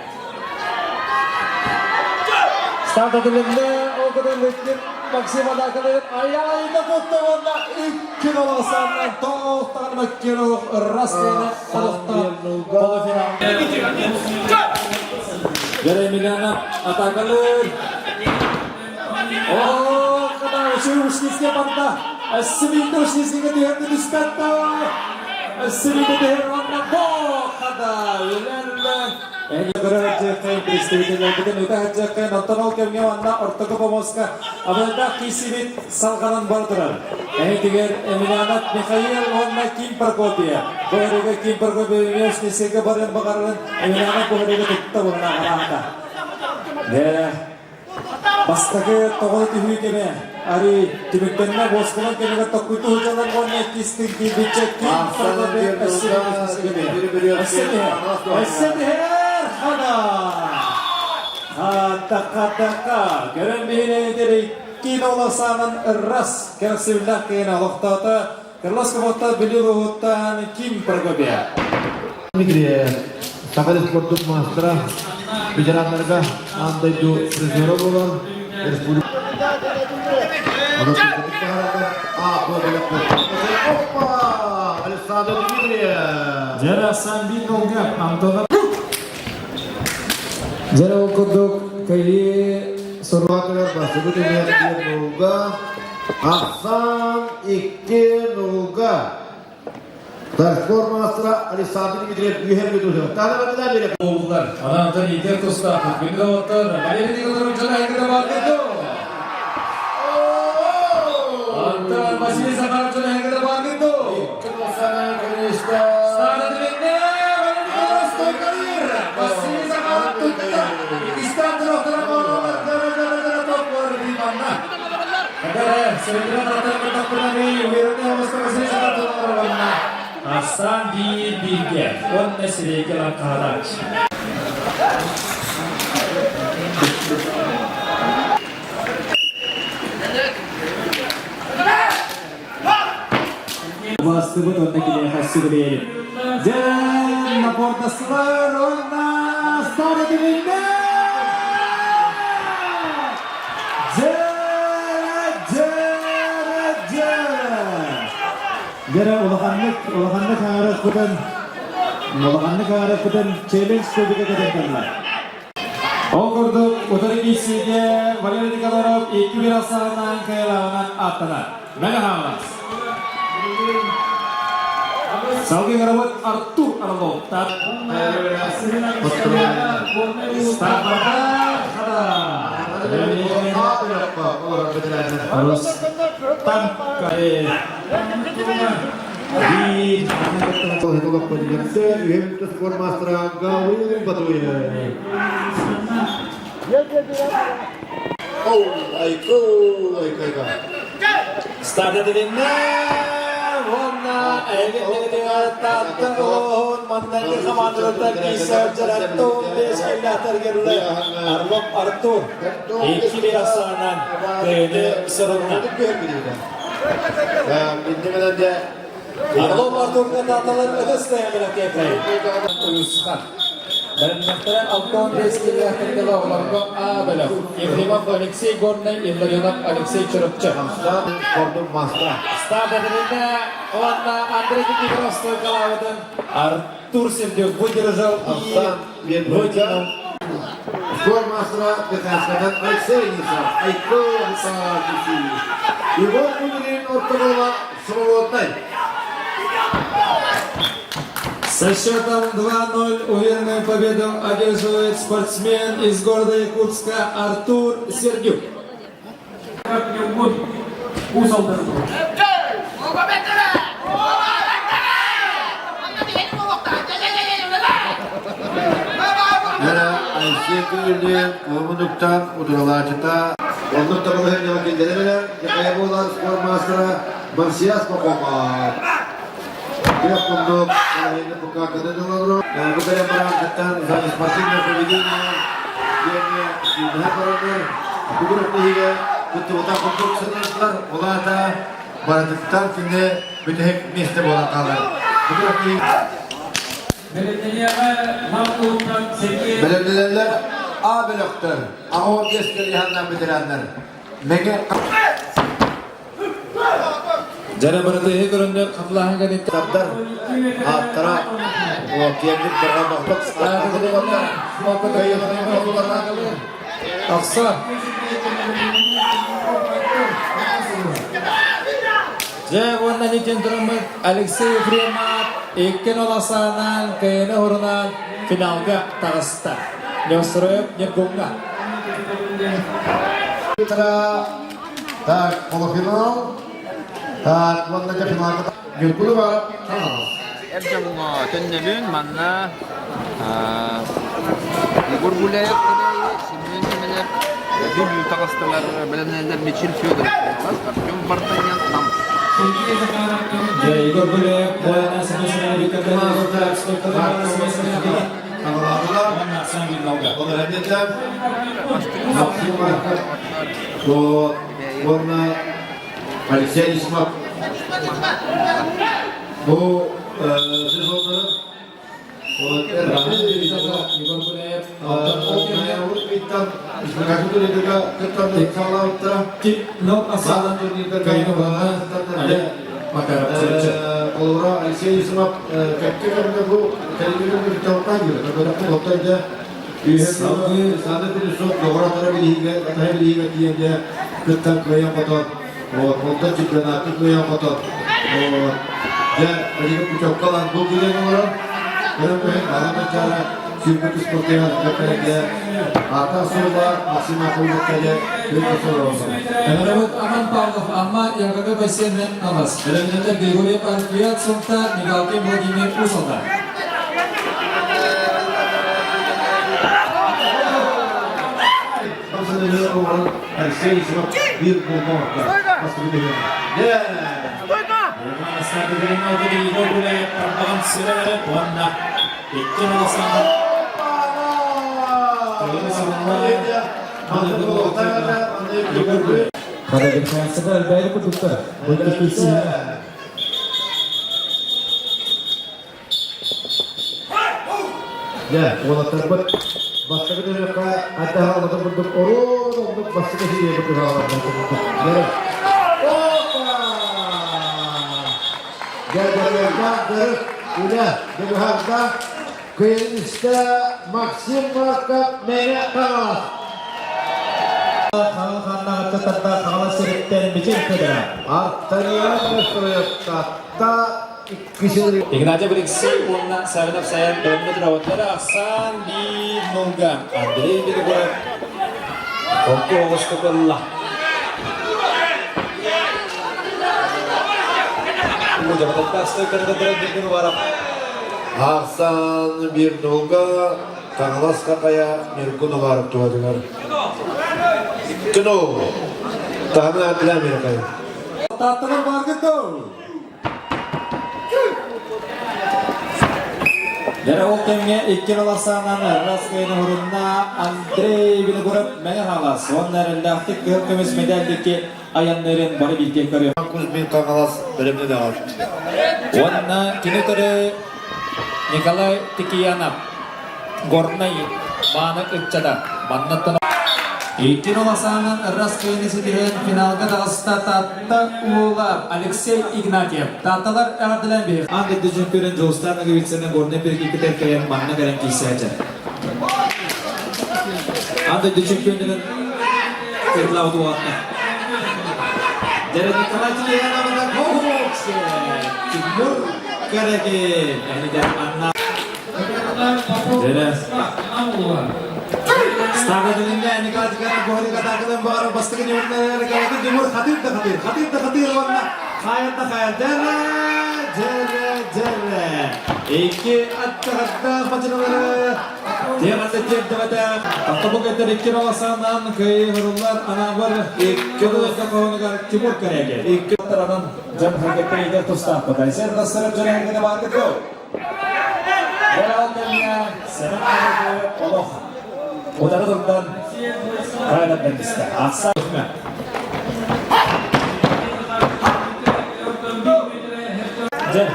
Стартатылынна ол кытыллыккин Максим атакаларын аяйда тутта уонна икки долосаннан тоохтаҕын маккин олох растена олохто полуфинал. Вера Емельянов атакалыр. О, когда Ушницкий барда. Сибилде Ушницкийге түһэрди түспэтте. Сибилде түһэр уонна бохада үлэллэ. Эни представителлэрбитин ыта сылдьыаххайын, оттон ол кэмҥэ манна ортоку помоска абыйдаах киисибит салҕанан бара турар. Эһитигэр Емельянов Михаил уонна Ким Прокопьев. Бу өрүгэ Ким Прокопьев эмиэ Ушницкийгэ барыан баҕарарын Емельянов бу өрүгэ тутта булан аҕалаата. Дэ, Бастакы тоҕо түһүү кэмэ арыы түмүктэннэ буоскунан кэмигэр токкуйту сылдьаллар уонна иккис киирбиччэ ким Прокопьев өссө өссө өссө түһэр хана хата-хата көрөн биһирээтэр икки олосаанан ыррас кэрэхсэбиллээх киһини олохтоото Кырлас Куботта Бүлүү улууһуттан Ким Прокопьев. Дмитрий Саха спордун маастара, ветераннарга аан дойду призера буолар, республика Опа! Александр Дмитриев! Дьэрэ Самбин Олга Антонов Дьэрэ ол курдук кыайыы Суругатыгар бастакы түмүк биир нулга, ахсаан икки нулга. Торскор маастара Александр Дмитриев үһэр бүтүһү. Таны бата бере. Буоллар. Анан иитэр тустаах күндү доҕоттор Валерий Николаевич Дьонайгыда бааргыт Антон Василий Захаров Дьонайгыда бааргыт Икки носана конечно. Старый Валерий Николаевич стойкалыр. Василий Захаров тутта. Иккистан дорохтора бооролор дара дара дара топпор биманна. Агара Сөргүнэн атар Уйраны Василий Захаров Асан биир бииргэ уонна сирэйгэ лаҥхаһарач. Бастыбыт уонна киниэхэ сүгүрүйэбит. Дьэн напордастылар уонна старый билиннэ! Дьэрэ, дьэрэ, дьэрэ! Дьэрэ улаханнык, улаханнык хаҥарыахпытын, улаханнык хаҥарыахпытын челлендж кубика көтөрдөллөр. Ол курдук, утары киирсиигэ Валерий Николаев 2-1 ахсаанынан кыайылааҕынан ааттанар. Мэҥэ Хаҥалас. Салгыы ыҥырабыт Артур Орлов. Спорт маастара Гаврил Батуев. Оу, айку, айку, Стадионна уонна эһиги Таатта маннайгы хамаандаларыттан киирсээччилэр бэс киллэхтэргерле Орлов Артур 2-1 ахсаанынан кыайыыны сорунна. Орлов Артурга тааталар ытыс тыаһыгар киэпэй. Уйусхан. Бэлэмнэхтэрэ 65 киллэхтэргэ оҕолорго А бөлөх. Ефремов Алексей Горнай, Илларионов Алексей Чурапчы. Спордун маастара. Стадионна уонна Андрей Никифоров стойкалаабытын Артур Сердюк выдержал и вытянул. Спорт маастара Петраскадан Алексей Нисов. Айку, Егор Кудрин ортогола свободный. Со счетом 2-0 уверенную победу одерживает спортсмен из города Якутска Артур Сердюк. Яра Айсия Күллүн Куомунуктан удуралаачыта оннук табылыһын киллэрэ Дьахайа буолар спорт маастара Марсиас Попова. Трех курдук половина пока кытыдылар. Бу кэлэн баран кыттан за спортивное поведение диэҥҥэ сүүнэһэ бараннар бүгүн киһигэ кыттыбыта курдук сыныылар. Ол аата барытыттан кини бүтэһик миэстэ буолан хаалар. Бүгүн Бэлэмнэнэллэр А бөлөхтөр, АО биэс ветераннар. Мэҥэ Дьара быратыһы көрөннөр хатылааһын кэнниттэн Тардар ааттара киэҥник барҕарбахтык Тахса. Дьэ уонна нитин тураммыт Алексей Ефремов икки ноласаанан кыайыны уһурунан финалга таҕыста. Неустроев Ньургуҥҥа. Так, полуфинал. Так, уонна дьэ финалга Ньургуну барап хаалас. Эр дьоҥҥо төннөбүн манна Егор Гуляев Кэбээйи, Семен Семенов, Бүлүү таҕыстылар, бэлэмнэнэллэр Мичил Федоров, Артем Вартанян Нам. Егор Гуляев, Буайна Семен Семенович, Хаҥалаатылар. Ол эрэннэтэ Максим Марков уонна Алексей Анисимов бу сезоннарын Олора Алексей Анисимов кэккэ кэмҥэ бу Үһэ сааны күнү доҕор-атара билиһигэ, атаһа билиһигэ тиийэнгэ кыттан кыайан хотон, онтон чемпионаты кыайан хотон, дьэ, билигин путевка ылан бу киирэн олорон, көрөн көһөн баҕа манчаара сүүрбүт спортивнай кэппэргэ аата суола Максим Акуловка дьэ күн олороллор. Ыҥырабыт Аман Павлов, Амма ЯГГ бассейнын Алас, бэлэмнэнэр Григорьев Арквиат Сунтаар, Мигалкин Владимир Усалдар. Хадагыркаансыга элбээри курдуктар. Бу Дьэ, уолаттарбыт бастакы түһүөххэ хайдах албатын курдук оруон оннук бастакы сириэбит быһааларынан курдук. Опа! Дьэ, дьарыктаах дьарык, үлэ, дьулуһардаах кыайыыста Максим Марков Мэҥэ Хаҥалас. Хаҥыл ханнаҕытта тарда Хаҥалас сириттэн Мичил Федоров. Артариан Настроевтаатта Игнатьев Алексей уонна Савинов Саян бэлэмҥэ туработтара ахсаан биир нулга Андрей Григорьев холку оҕустук ылла. Ахсаан биир нулга Хаҥалас Хахайа Ньургун Уваров туһатыгар. Кино. Таһынан аатылаан Мирхай. Таатталар бааргыт доо? Дьэ ол кэмҥэ икки баласаанан Раскайын уһурунна Андрей Винокуров Мэҥэ Хаҥалас уонна эрэллээхтик кыһыл көмүс мэдээллики айанныырын бары бииргэ көрүө. Кузьмин Хаҥалас бэлэмнэнэ Уонна кини төрү Николай Тикиянов Горнай мааны ыччата маннаттан Икки баласаанан Раскайыны ситиһэн финалга таҕыста Таатта уола Алексей Игнатьев. Таатталар эҕэрдэлээн биһир. Аан дойду чөмпүйүөнүн Дьулустаан Ноговицыны Горнай Перекипитер кэлэн манна кэлэн киирсээччи. Аан дойду чөмпүйүөнүн кырдылаабыт уолаттар. Дьэрэ Николай Тимирянова Тимур. Корякин. Эһиден Анна. Дьэрэ. Ставка дилинне Николай Тихонов Гоһори катакынан баҕара бастакы ньымырнар калатын Тимур хатыр да хатыр, хатыр да хатыр уонна хайар да хайар. Дьэрэ, дьэрэ, дьэрэ. Икки аттаҕардаах бачыналары Тиэмэтэ тиэрдибэтэ. Тохтобул кэттэр икки баласаанан кыайыһырыллар анаабыр икки дойду хоһунугар Тимур Корякин. Икки таранан дьон хәргеттер иитэр тустаахпыт. Айсен Тассаров дьон хәргене бааргыт дуо? Ол кэмҥэ Сэмэн Аҕабы олох утары турдан хайдан бэрдистэ. Ахса Дьэ,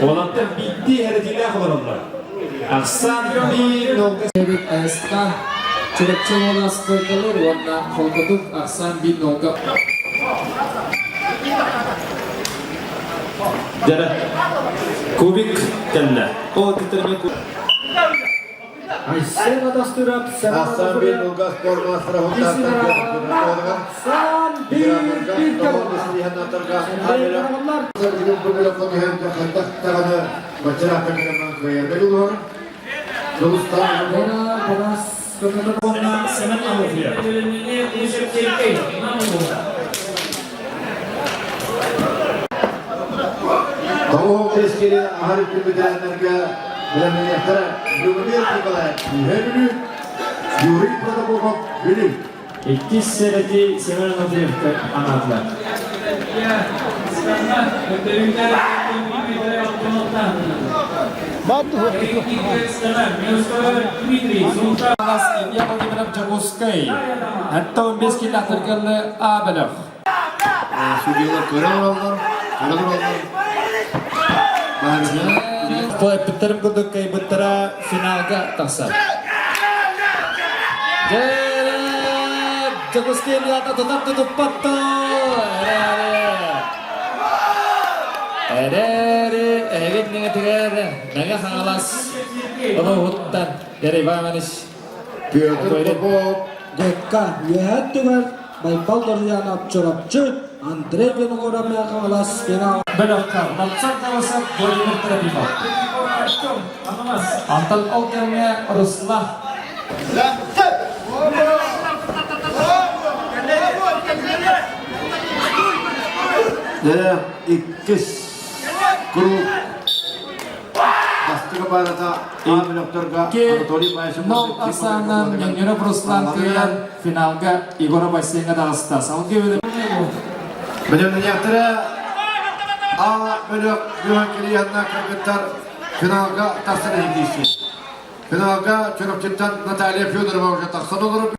Уолаттар биирдии эрэтиилээх олороллор. Ахсаан биир нолга Эбит АСК Чурапчы уола скойкалар уонна холкутук ахсаан биир нолга Дьэрэ. Кубик кэллэ. О, титтерме Айсен Адастырап Асан бир нулга спорт мастера Сан бир бир Семен Ануфриев. Тоҕуһун кэскили аһар үтүмүтээннэргэ бэлэмнэниэхтэрэ Любомир Николаев Үһэ Бүлүү, Юрий Протопопов Бүлүү. Иккис сэрэти Семен Ануфриевка анаатылар. Илья Владимиров Дьокуускай. Әтті 15 километргелі А бөлөх. Судьялар көрө олороллор, көрө олороллор. Эппиттерим курдук кыайбыттара финалга тахсар. Дьокуускай Ильята тутар тутуппатто. Эрээри эһигит ниҥэтигэр Мэҥэ Хаҥалас улууһуттан Герий Иванович Петр Попов Гекка үөһэ өттүгэр Байбал Доржанов Чурапчы, Андрей Винокуров Мэҥэ Хаҥалас финал бөлөххө Мацар Тарасов Владимир Трофимов. Антон ол кэмҥэ Руслан Иккис круг Бастакы баарата А бөлөхтөргө Анатолий Паисов Нол ахсаанынан Ньоҥньоров Руслан кыайан финалга Егор бассейҥа таҕыста. Салгыы Бэлэмнэниэхтэрэ А бөлөх Бүһэн Кирьянна кыргыттар финалга тахсан иһин Финалга Чурапчыттан Наталья Федорова уже тахсан олорор.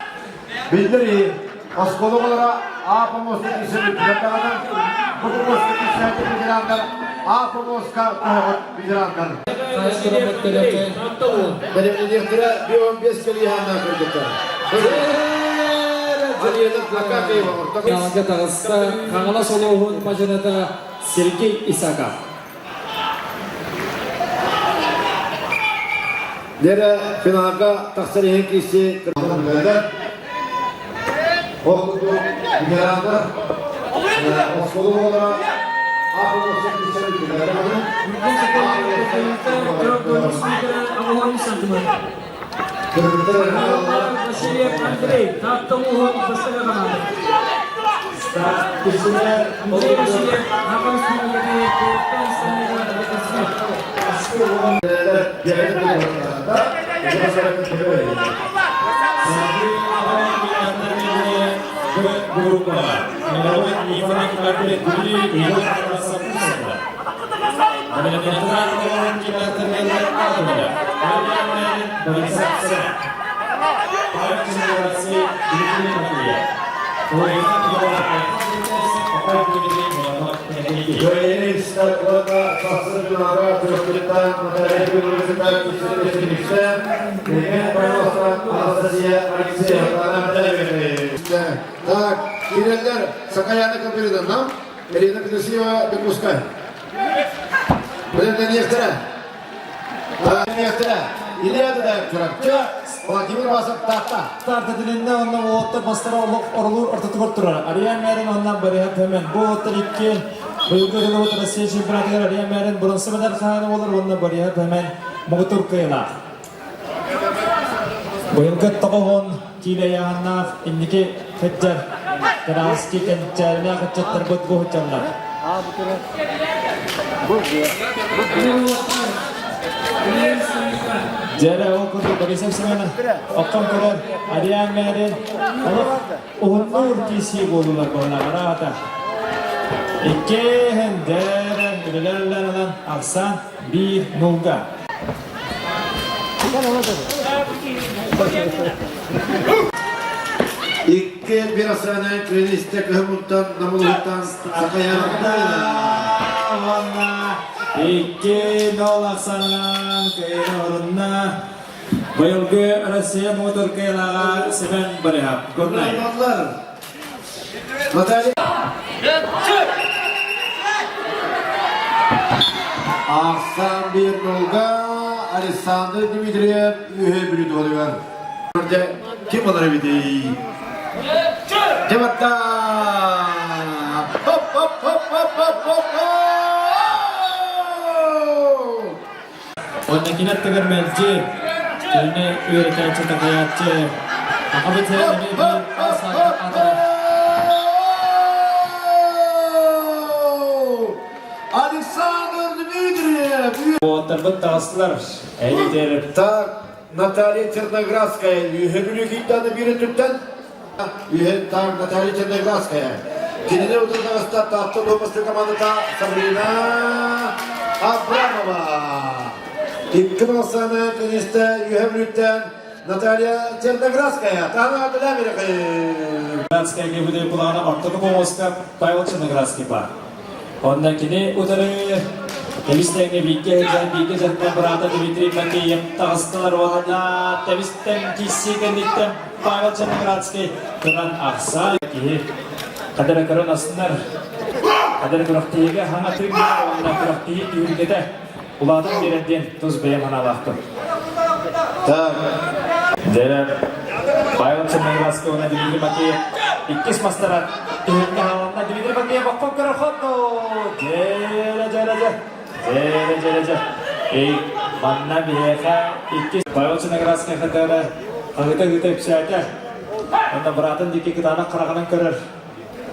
Биллэр оскуола оҕолоро А помостка киирсэн бүттүлэр даҕаны, бу помостка киирсээччи ветераннар А помостка көһөҕүт ветераннар. Бэлэмнэниэхтэрэ 15 кэлииһааннаах кыргыттар. Финалга таҕыста Хаҥалас улууһун мадьыныта Сергей Исаков. Дьэрэ финалга тахсар иһин киирси Ол курдук ветераннар оскуола оҕолоро Васильев Андрей, Таатта улууһун бастакы хамаанда. Андрей Васильев, Саха Республикатын Кыргызстан Так, киреллер Сакаяна Капирина, Ирина Петросиева Докускай. Бэлэмнэниэхтэрэ. Бэлэмнэниэхтэрэ. Илья Дадаев Чурапчы, Владимир Васов Таатта. Старта тилиннэ онно уолаттар мастара олох оролуур ортотугар турар. Ариан Мэрин оннан Бариһа Төмен. Бу уолаттар икки Быйылгы дылыбыт Россия чемпионатыгар Ариан Мэрин бронза медаль хаһаайына буолар уонна Бориһа Пэмэн муҥутуур кыайыылаах. Быйылгы 90 киилэ ыйааһыннаах инники сылдьар Кырааски кэнчээрилээх ыччаттарбыт бу сылдьаллар. Дьэрэ ол курдук Борисов Семенов оттон көрөр Ариан Мэрин олох уһуннуур киисии буолуулар буолла араата. Иккиһин дьэрэ үлэлэр ылан ахсаан биир нулга. Икки бирасана кренистэ кыһымыттан намылыттан сахайарда. Уонна 2-0 ахсаанынан кыайыы орунна. Быйылгы Россия муҥутуур кыайыылааҕа Семен Борисов. Горнай. Наталья Ахсан bir nolga Александр Дмитриев үһэ бүлүтүгэр. Ким алар эбитий? Дебатта! Хоп хоп хоп хоп хоп хоп хоп! Уонна кини аттыгар мэлдьи кинини үөрэтээччи, такайааччы Сахабыт сирин эмиэ биир аатырар. Александр Дмитриев! Уолаттарбыт таҕыстылар. Эйдер. Так, Наталья Черноградская, үһэ бүлүүкүйдааны биир өттүттэн үһэ так, Наталья Черноградская. Кинини утардаҕыста Таатта Луопасты командата Сабрина Абрамова. Икки балсаны теннистэ үһэ бүлүүттэн Наталья Черноградская. Таана Адыламирахы. Градская кебүдэй булаҕына ортоку помоска Павел Черноградский бар. Онно кини утары тэбис-тэҥҥэ бииргэ сылдьан бииргэ дьарыктан быраата Дмитрий Макеев таҕыстылар уонна тэбис-тэҥ киирсии кэнниттэн Павел Черноградский туран ахсаа киһи хадара көрөн астынар хадара күрэхтэһиигэ хаҥа тыын уонна күрэхтэһии түһүлгэтэ улаатан биэрэр диэн тус бэйэм санаалаахпын. Так. Дьэ, Павел Черноградский уонна Дмитрий Макеев иккис мастара түһүлгэ хааланна. Дмитрий Макеев оккон көрөр хоту! Дьэрэ, дьэрэ, дьэ. Дьэрэ, дьэрэ, дьэ. Эй, манна биһиэхэ иккис Павел Черноградский хатара хаһыта-ыһыта үксээтэ. Онно быраатын диэки кытаанах хараҕынан көрөр.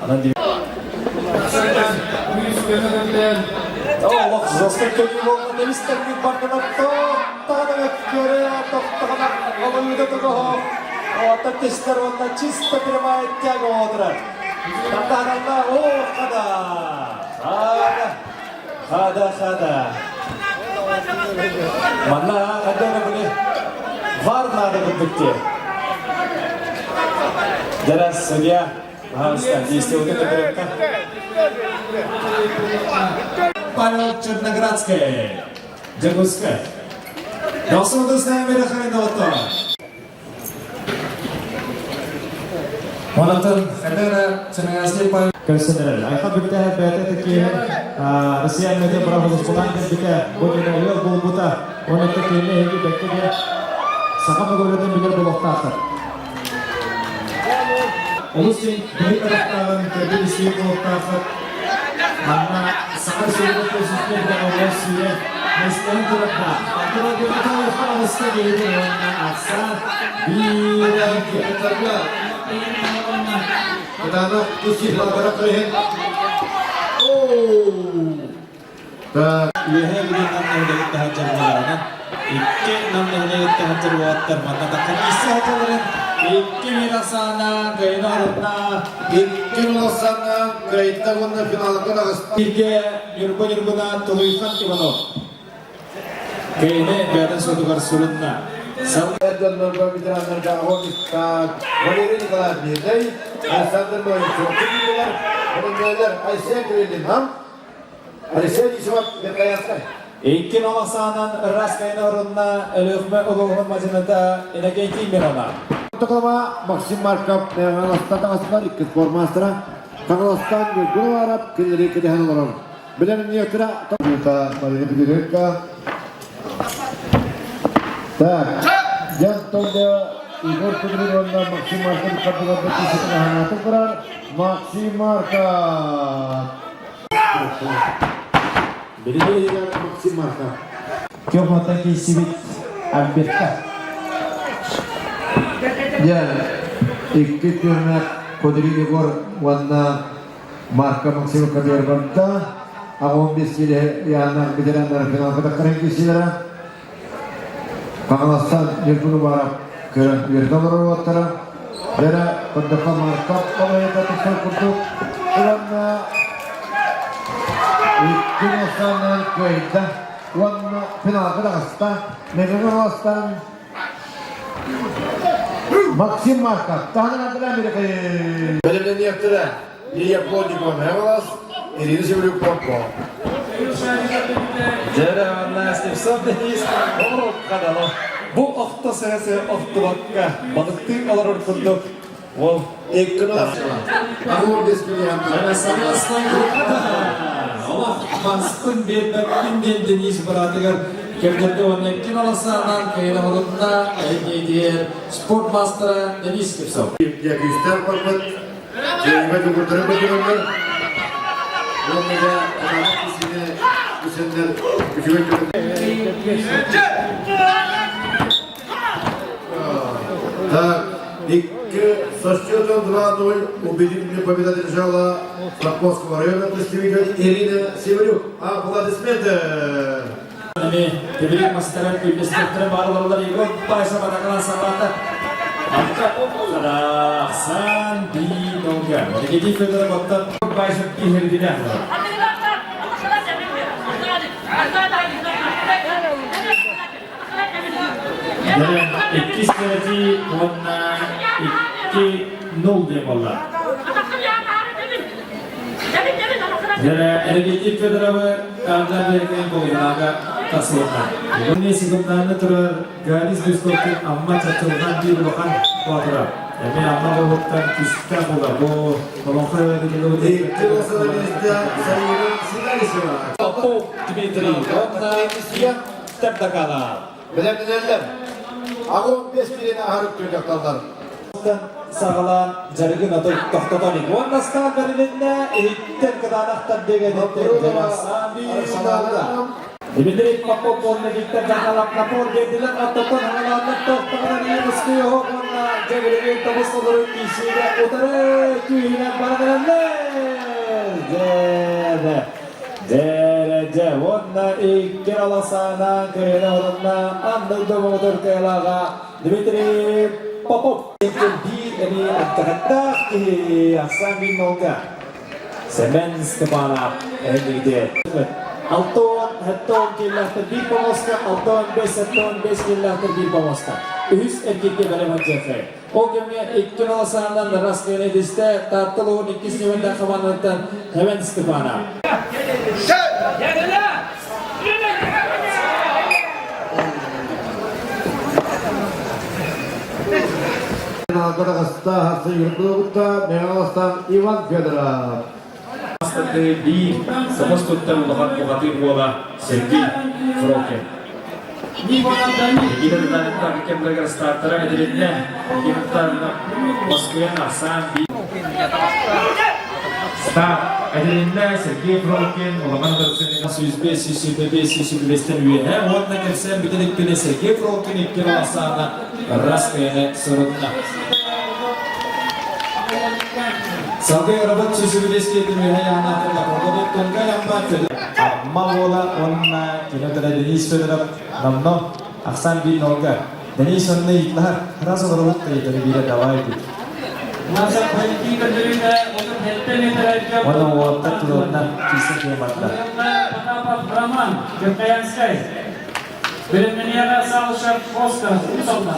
Анан Олох жестко көрүү буолла тэбис-тэҥник бардылар тоттоҕо көрө тоттоҕо олуйда тугоһо Ота тестер уонна чисто прямая тяга отырар. Тартаһаралла о хада хада хада хада Манна хада были вар надо курдук Дәрәс судья Пожалуйста, действие вот это порядка. Павел Черноградский. Дьокуускай. Дохсун Дустаан Михайловна. Онотон Хадара Черноградский Павел көрсөнөр. Айха бүтэ бэйэтэ такие Россия армията бырабылыспылаан кэлбитэ бу ыал буолбута. Онотто киһини эһиги бэккэ саха мөгөлөтөн билэр буолуохтаахтар. Олус диэн биһик атахтааҕын көрбүт истии буолуохтааххыт. Манна Саха сиригэр присутствие оҕолор сүүрэ мэстэн турардаах. Антон аҕыста киһитин уонна ахса биир Кытаанах тус-сифалара кырыһын. Оу! Так. Үөһээ Бүлүү Нам нэһилиэгин таһырдьа икки Нам нэһилиэгин таһырдьа уолаттар манна тахсан иссе хачаларын икки мин ахсаана кыайына орунна Икки ахсаана кыайда уонна финалга таҕыста. Бииргэ Ньурба Ньургуна Тулуйхан Иванов кыайыны бэйэтин суотугар сурунна. Эр дьоннорго ветераннарга Огонистан Валерий Николаев Мирнэй, Александр Ноевич Олимпиадалар Айсен Кириллин Алексей Ничевов Верхоянскай. Икки ахсаанан ыраас кайна орунна Өлүөхүмэ улууһун мадьыныта Иннокентий Миронов. Токлама Максим Марков Хаҥаластан таҥастылар иккис спортмастера Хаҥаластан Ньургун Араб кинилэри кэтэһэн олорор. Билэн Ньыктыра Марина Петренко. Так, дьон тонда Егор Кудрин уонна Максим Марков хардыларда киисэтин аһанаатын турар Максим Марков. Билигин Максим Марков. Көхмата киирсибит Альбертка. Дьэ, икки түһүмэх Кудрин Егор уонна Марка Максимовка барда. Аҕа 15 киилэ Яна ветераннар финалга тахсарын киирсилэрэ. Хаҥаластан Ньургун Уваров көрөн үөрдэ олорор уолаттара. Дьэрэ көрдөххө Марков балайда тахсар курдук. Уонна икки муостанан кыайда. Уонна финалга таҕыста. Мэҥэ Хаҥаластан Максим Марков. Таһынан ардылаан биэрэ Бэлэмнэниэхтэрэ. Илья Плотникова Мэҥэ Ирина Севрюкова. Дьэрэ манна Слепцов Денис Оҕуруккадало. Бу охто сыһасы охтубакка балыктыы олорор курдук ол Олох маспын биэрбэппин диэн Денис быраатыгар кэргэнде уонна ким аласаанан кыйынамылынна эһиниэтигэр спорт маастара Денис Слепцов. Күүстээх барбыт Дьиэбэ тугурдары бөтүрөллөр. Уонна да кытаанах кисине үсэннэр үчүгэй Так, икки со счетом 2-0 убедительную победу одержала Сарковского района представитель Ирина Северюк. Аплодисменты! Эми тебирик мастара үллэстиэхтэрэ бааллар Егор Пайса батакалан сабаата. Ахсан Бинолга. Никитий Федоров оттон Пайса киһирдинэ. Иккис кэлэтии уонна 2-0 диэн буолла. Энергетик Федоровы Ардаа Берген Болугунага тасылынна. Бүгүн секунданы турар Галис Бесковкин Амма чачылган биир улахан боотура. Эми Амма болуттан күстэ була. Бу олоҥхо Попов Дмитрий уонна Тердакана. Билэмнэнэллэр. Аҕа 15 киилэни аһарып түөтөхталлар. Саҕалаан дьарыгын аты тохтотон уонна стан бэрилиннэ иһиттэн кытаанахтар деген Дмитрий Попов уонна Виктор Захаров напор бердилер аттаттан хаҥалааннар тохтоҕунан иин уонна дьэбилигин тобус толору киирсиигэ утары күүһүнэн баран эрэллэр. Дьэ, дьэ, уонна икки аласаанан кыайан орунна анныл домоҕутур кыалааҕа Дмитрий Попов. Биир эмиэ аттахаттаах киһи Ахсан Биннолга. Сэмэн Степанов эһигиде. Алтон, хэттон киллахтар биир помоска, алтон бес, хэттон бес киллахтар биир помоска. Үһүс эргирге бэлэм Джеффри. Ол кэмҥэ икки маласаандан Раскыны дисте Таатталуун иккис ньымында хамааннаттан Хэмэн Степанов. Иван Федоров. Бастакы биир сомос туттар улахан бухатыыр уола Сергей Фрокин. Никита Татаринтан кэмлэригэр стартара этилиннэ. Никита Москвен Арсан Старт этилиннэ Сергей Фролкин улахан дорсунина 105 125 125-тен үөһэ уонна кэлсэн бүтэн иккини Сергей Фролкин икки аласаана раз кыйаны сырытна. Салгыы робот сүсүбүлэскиэтин үөһэ яанаатын лапордобут тунга ямма Амма буола уонна кинотера Денис Федоров номно ахсан биир нолга. Денис онно итлахар раз олоробут тыйтары биирэ давай дии. Уонна уоттар туруонна киирсэн киһи барда. Потапов Роман, Киркаянскай. Бэлэмнэниэҕэ Салышев Оскар Усовна.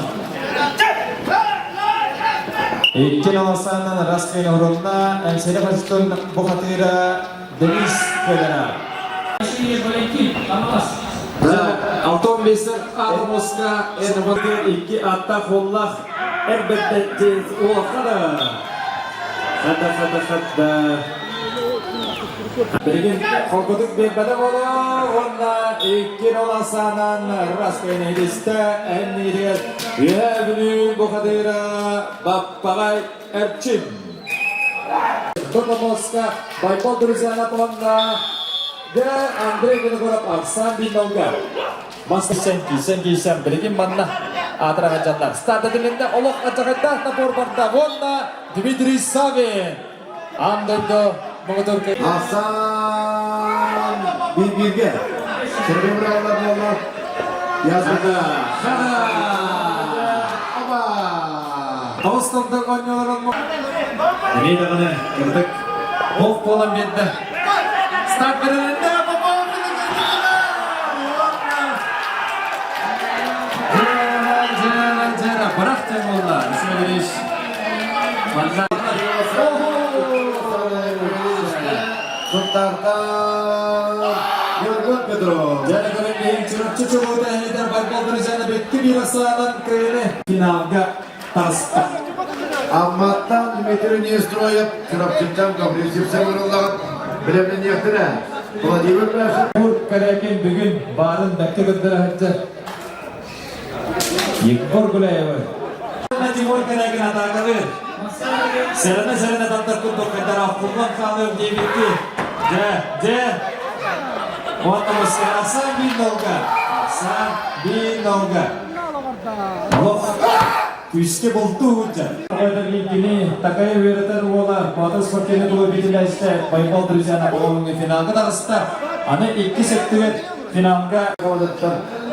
Икки аласаанан Раскин орунна Эмсэри Хостон бухатыыра Денис Федоров. Валентин Амас. Алтон бесер Атомоска эр икки атта холлах эрбэтте улахада. Хадда хадда хадда. Билигин холкутук биэрбэтэ буолуо уонна икки аласаанан Раскин иһитистэ эннигитигэр Үөһээ Бүлүү бухатыыра Баппаҕай Эрчим. Тотомоска Байбал Друзьяна уонна Дьэ, Андрей Винокуров Арсан Бинолга. Мас кисэн кисэн кисэн билигин манна аатыраҕа дьаннар. Старт этилиннэ олох ачаҕайдаах набор барда. Уонна Дмитрий Савин. Аан дойду муҥутуур Асан bir-birге. Сергей Мураллар буолла. Языда. Аба! Тоғыз тылдық оонньууларын Эмиэ даҕаны кырдык Бог буолан биэрдэ. Старт бэрилиннэ Попов Дьэра, дьэра, бырах диэн буолла. Василий Манна Сунтаартан Георгий Петров. Дьэра көрөн биһин Чурапчы чулуута эһэтэр Байбол Друзьяны бекки биир асаанан кыайыны финалга таҕыста. Амматтан Дмитрий Нестроев, Чурапчыттан Гаврил Сипсев ырыллаҕыт бэлэмнэниэхтэрэ. Владимир Пляшев. Тимур Корякин бүгүн баарын бэккэ көрдөрө сылдьар. Егор Гуляевы. Тимур Корякин атаакалыыр. Сэрэнэ-сэрэнэ тардар курдук хайдар ахтыллан хаалыам диэбикки. Дьэ, дьэ. Уонна Асан Бинолга. Асан Бинолга. Олох күүскэ бултуу сылдьар. Кини такая үөрэтэр уола Боотур спортивный клуб битилээччитэ Байбал Друзьяна Болоҥҥа финалга таҕыста. Аны иккис өттүгэр финалга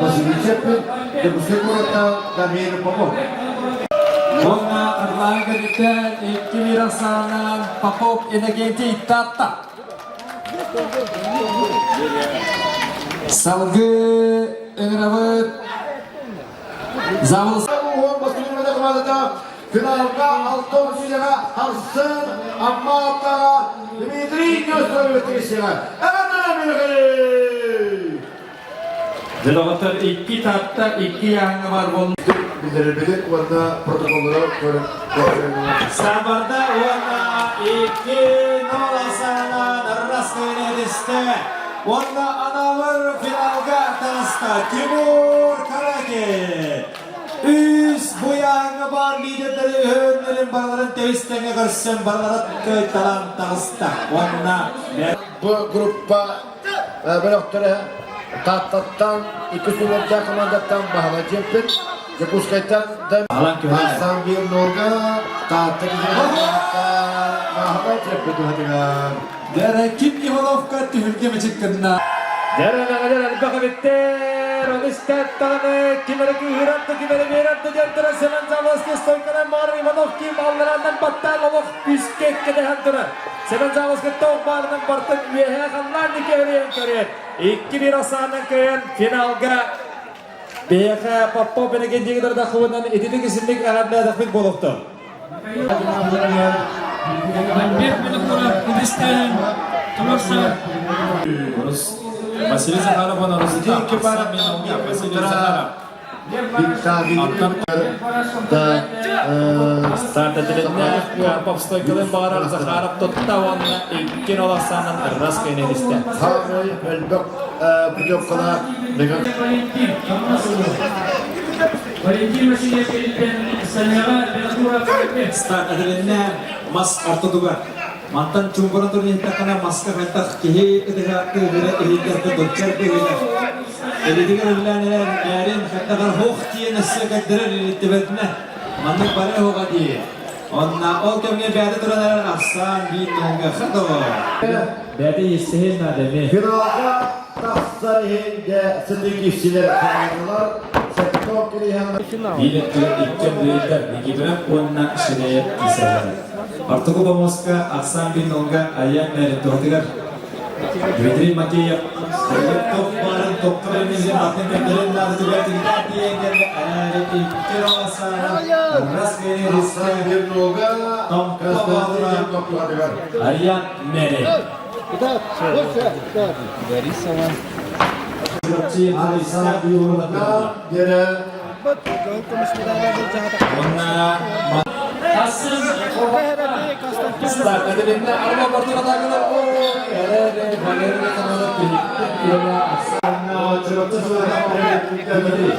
Василий Чеппин, Дьокуускай куораттан Дамир Попов. Уонна Арлаан кэнниттэн 2-1 ахсаанынан Попов Иннокентий Таатта. Салгыы ыҥырабыт Завыл Финалга Алтон Силеҕэ Арсен Аммааттаҕа Дмитрий Нестерович тигиссиҕэ. Дьэ, икки Таатта, икки Яҥҥа бар буолла. Биллэрбитин уонна протоколлары көрөн Сабарда уонна 2-0 асаанан Раскайны этистэ. Уонна анабыр финалга таҕыста Тимур Каракин. Үс буйааҥҥа баар лидердэри өһөннөрүн барыларын тэбис-тэҥҥэ көрсөн барылара кыайталаан таҕыста. Уонна Бу группа бөлөхтөрө Тааттаттан икки сүүмэрдээх командаттан Баһылай Чемпин, Дьокуускайтан Асан Бирнурга Таатта Баһылай Чемпин туһатыгар. Дэрэ ким Ивановка түһүлгэ мичик гынна. Дэрэ мэҕэлэр элбэх эбиттэр. Ол истээт даҕаны ким эрэ кыыһырар да ким эрэ биэрэр да диэн туран Семен Заволоский стойканан баар Иванов ким алларааннан баттаан олох күүскэ кэтэһэн турар. Семен Заволоский тоох баарынан бартын үөһээ халлаан диэки өрүйэн көрүөн. 2-1 асаанан кыайан финалга биһиэхэ Попов Энегендиги дардахыбынан итинник исинник эҕэрдээтэхпит буолуохтун. Альберт Винокуров үгүстээһин туруорсар. Василий Захаров Василий Захаров. Старт этилиннэ Карпов стойкалын баҕарар Захаров тутта уонна икки нол ахсаанан ыррас кэйнэнистэ. Самый элбэх путевкалаах Валентин Васильев кэлиттэн Саняҕа Винокуров Старт этилиннэ мас ортотугар. Мантан чуумпуран туран иһиттэххинэ маска хайдах киһи ытыһа тыаһыра иһиллэр курдук быһыылар. Илиитигэр үллээн эрэр мээрин хайдаҕар хуох тиийэн өссө көрдөрөр илиттибэтинэ. Маннык бары оһоҕо дии. Онна ол кэмҥэ бэйэтэ туран эрэр ахсаан биир нолга хадо. Бэйэтэ иссиһин наада эмиэ. Финалга тахсар иһин дьэ сытыы киирсилэр хааллылар. Сектор кириһэн Биир өттүгэр икки Андреевтар Никифоров уонна Ширяев киирсэллэр. Ортоку помоска Ахсаан биир нолга Айан мээрин туһатыгар Дмитрий Макеев топ баарын топка бэрмизин атын көрдөрөн наадатыгар тигитаа тиийэн кэллэ эрээри икки роласаана раз кэлин Ахсаан биир нолга Томпо Константин туһатыгар. Ариян Мэри. Ахсаан биир нолга диэрэ Уонна Старт этилиннэ Арма бортуна о эрээри Валерий Канада түһүктэ иэгэ Ахсаанна Чурапчы Дмитрий.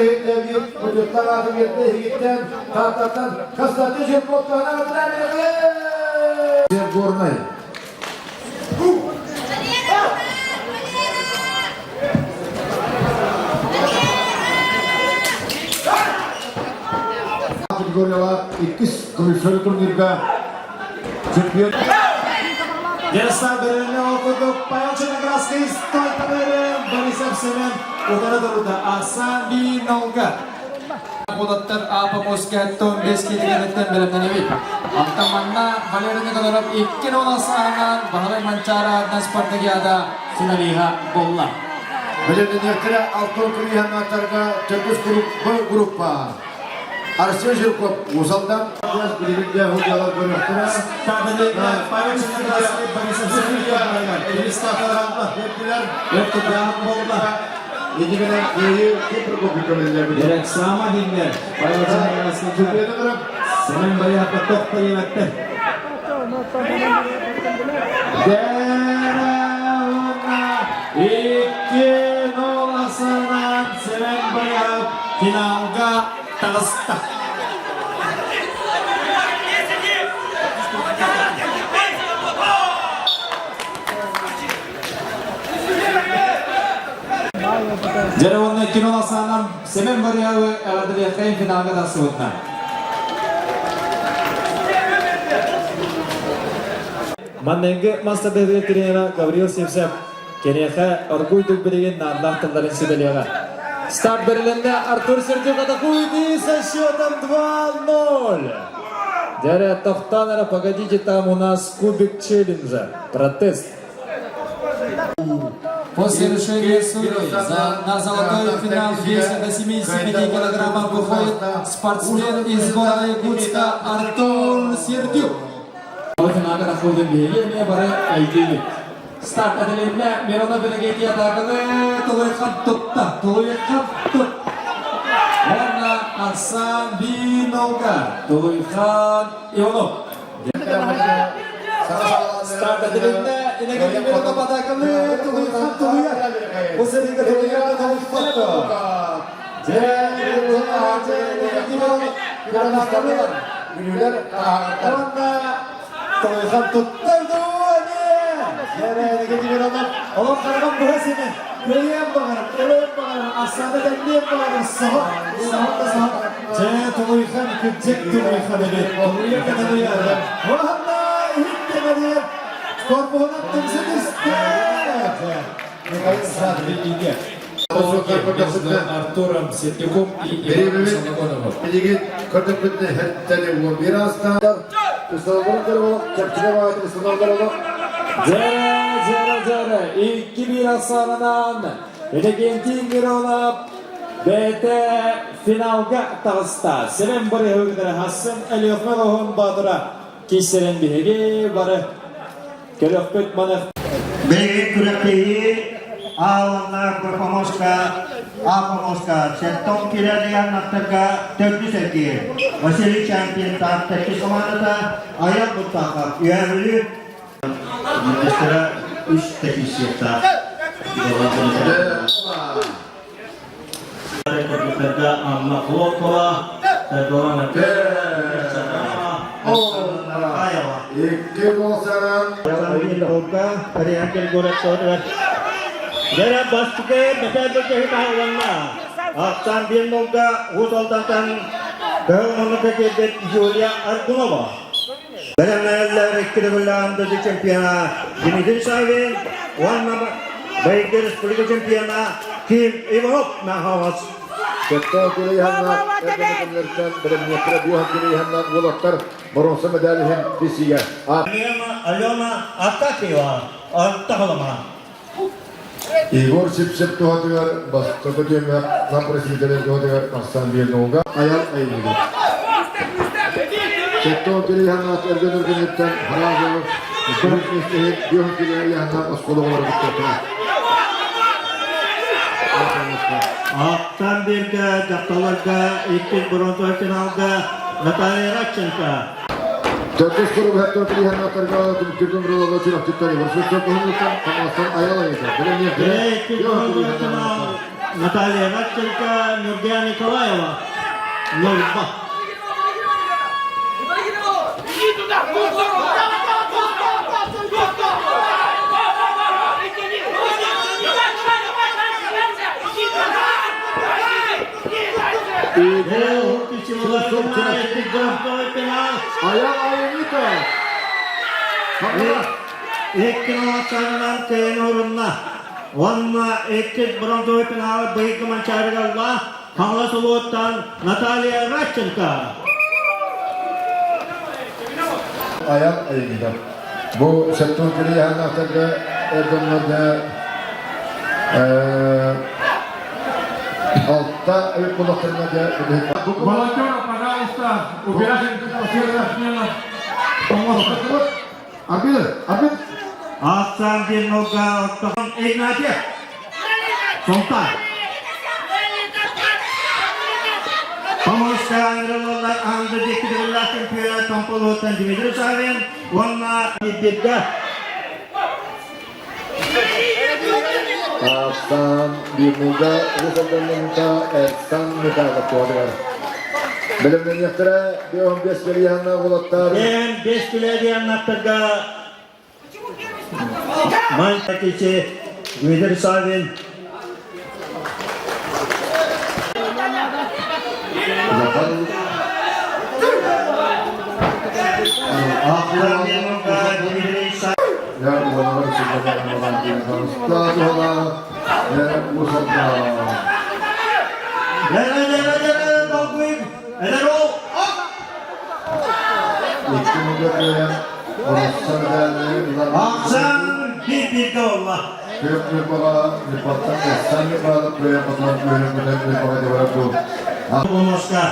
иһиллэбит бочуоттаах ааты биэрдэ иһигиттэн Тааттаттан Константин Жирков таһынан Горнай. Категориялар иккис көмүсөл турнирга чемпион. Ярослав Берене ол курдук Павел Черноградский стойкалары Борисов Семен утары турда Асан Бинолга. Кулаттар Апа Москваттан 5 километрден бэлэмнэнэбит. Антон манна Валерий Николаев 2-0 саанан Баһылай Манчаара атынан спартакиада финалиһа буолла. Бэлэмнэниэхтэрэ алтын күрүйэһэн төрдүс группа. Арсен Жирков Уус-Алдан билигин дьэ көрүөхтэрэ. Павел Черноградский Борисов Едигенен киһи Кипрокопий көмөллөр. Gerek сама диннер. Павел Черноградский Семен Бариапа тохто еметтер. 2-0 асынан Семен Бариап финалга таҕыста. Дьэ уонна 2-0 асаанан Семен Бариабы эҕэрдэлиэххэйин финалга тахсыбытынан. Манныгы мастер тренера Гаврил Сивцев киниэхэ оргууйдук билигин нааннаах тылларын сүбэлиэҕэ. Старт бэрилиннэ Артур Сердюк атакует и со счетом 2-0. Дьэ, тохтоон эрэ, погодите, там у нас кубик челленджа. Протест. После решения судей за, на золотой финал в весе до 75 килограммов выходит спортсмен из города Якутска Артур Сердюк. Финалга тахсыбытын биһиги эмиэ бары өйдүүбүт. Старт этилиннэ Миронов Иннокентий атааканы Тулуйхан тутта. Тулуйхан тут. Уонна Арсан Бинолга. Тулуйхан Иванов. Старт этилиннэ Иннокентий Миронов атааканы Тулуйхан тулуйар. Бу сырыыга тулуйар Тулуйхан. Дьэ, Иннокентий Миронов атааканы Бүлүүлэр Уонна Тулуйхан туттар Олох хараҕын быһа симэн, кыайыан баҕарар, өлүөн баҕарар, Арсаны тэҥниэн баҕарар, соһо, соһо да соһо. Дьэ, Тулуйхан, кырдьык Тулуйхан эбит, Тулуйар да тулуйар. Уонна иһиттэнэригэр корпуһунан тумса түстэ. Михаил Саввич Между Артуром Сердюком и Иваном Соломоновым. Билигин көрдөкпүтүнэ хэттэн уон биир аастаах Дьэ, дьэ, дьэ, 2-1 ахсаанынан Иннокентий Миронов бэйэтэ финалга таҕыста. Семен Борисович Хассын Өлүөхүмэ олоһун боотура киирсэрин биһиги бары көрөхпүт маных. Билигин күрэхтэһии ааланнаах Бырпомоска, Апомоска, Сеттон кирэлийэн аттарга төрдүс эргиир. Василий Чампин Тааттаччы командата Аян Буттахов Үөһүлү Министра үс тэкиссиэхтээх. Кыргыттарга Анна Хлопкова, Саргылана Икки гол саран. Дәрә бастыкы бәтәр бөтәһи таһылланна. Ахтан биэн нолга Уус Алдантан кыһыл мамыка киирбит Юлия Аргунова. Бэлэмнэнэллэр икки төгүллээх дойду чемпиона Дмитрий Савин уонна Бэйгэ республика чемпиона Ким Иванов Нахавас. Сөптөөх күрэйһанна эрдэнэтиннэртэн бэлэмниэхтэрэ буоһан күрэйһанна уолаттар боруонса медалиһин бисигэ. Алена Акакиева Антахалама. Егор Сипсеп туһатыгар бастакы түһүмэх нам просителя туһатыгар тахсан биэрнуга аял айылыгар. Сөптөөх күрэйһанна эрдэнэргинниттэн Харазов Үһүс миэстэһин бүөх күрэйһанна оскуола оҕолоро кыттыахтара. Аттан биргэ дьахталларга иккис бронзовай финалга Наталья Радченко. Төрдүс курубуһаттан тириһэннаттарга түмүктүрдүн роллоро чурапчыттан Егор көһүнүттэн Хамаастан Аял Айыта. Наталья Радченко, Нургия Николаева, Нурба. Аял Айыта. Икки кыайын орунна. Уонна иккис бронзовый финалы быйылгы Манчаарыга Хаҥалас улууттан Наталья Радченко. Аял Айыта. Бу сеттон кирияһанаахтарга эрдоннорга алта эбит буллахтарына дьэ Волонтеров, пожалуйста, убирайте спортсменов. Арбит, Арбит. Ахсан Динога Оттохон Игнатьев. Султан. Помощка аңырылалар анды декидігілер чемпионат Томполуттан Дмитрий Савин, уонна Бирга. Ахсан Бирнуга Русалданнанта Эрсан Михайлов туадыгар. Бэлэмнэниэхтэрэ 15 кэлиһанна уолаттар. Эн 5 килэдианнаттарга Мантакичи Дмитрий Савин. Ахсан Бирнуга Дмитрий Савин. Ахсан bir olla. Bonuska.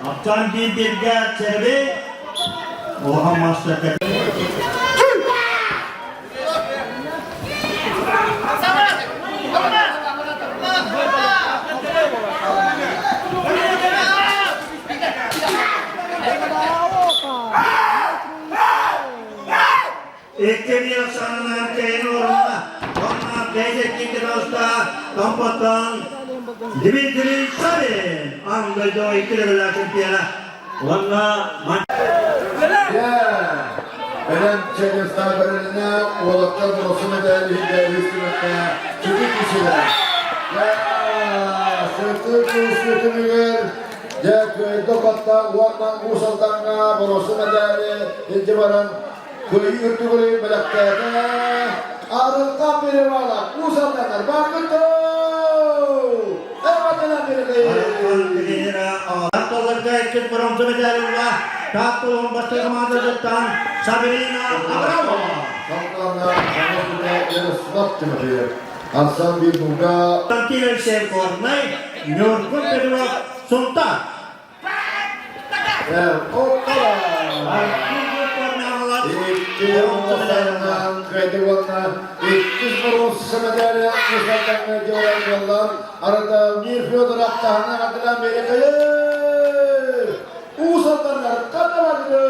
Ахсан bir birge çerbi. Улахан мастер. Икки санынан кейин орунна. Онна бейзе кинги Томпоттон Дмитрий Савин. Андойдо икки чемпиона. Онна Бэлэм чегестар бэрилинэ уолаттар боросы медали үстүмэккэ чүтүк кишилер. Сырты күрсүтүмүгер дьэ кыайда батта уоннан уусалданга боросы медали илдьи баран кыйы үрдүгүрү бэлэхтээтэ арылка перевала уусалданнар баргыттоо эватынан Атталарга иккис бронза медаль Тааттулун бастыгы командасыттан Сабрина Абрамова. Салкалана Ярослав Тимофеев. Асан Бирнуга Константин Алексеев Корнай, Нюргун Петров Сунта. Оппала! Икки оңосарынан кайды болна, иккис бұрынсы медалі мұсалтаңы жолан Арада Мир Федор аттағына қадыла мерекайы! Усалтанлар қадамады!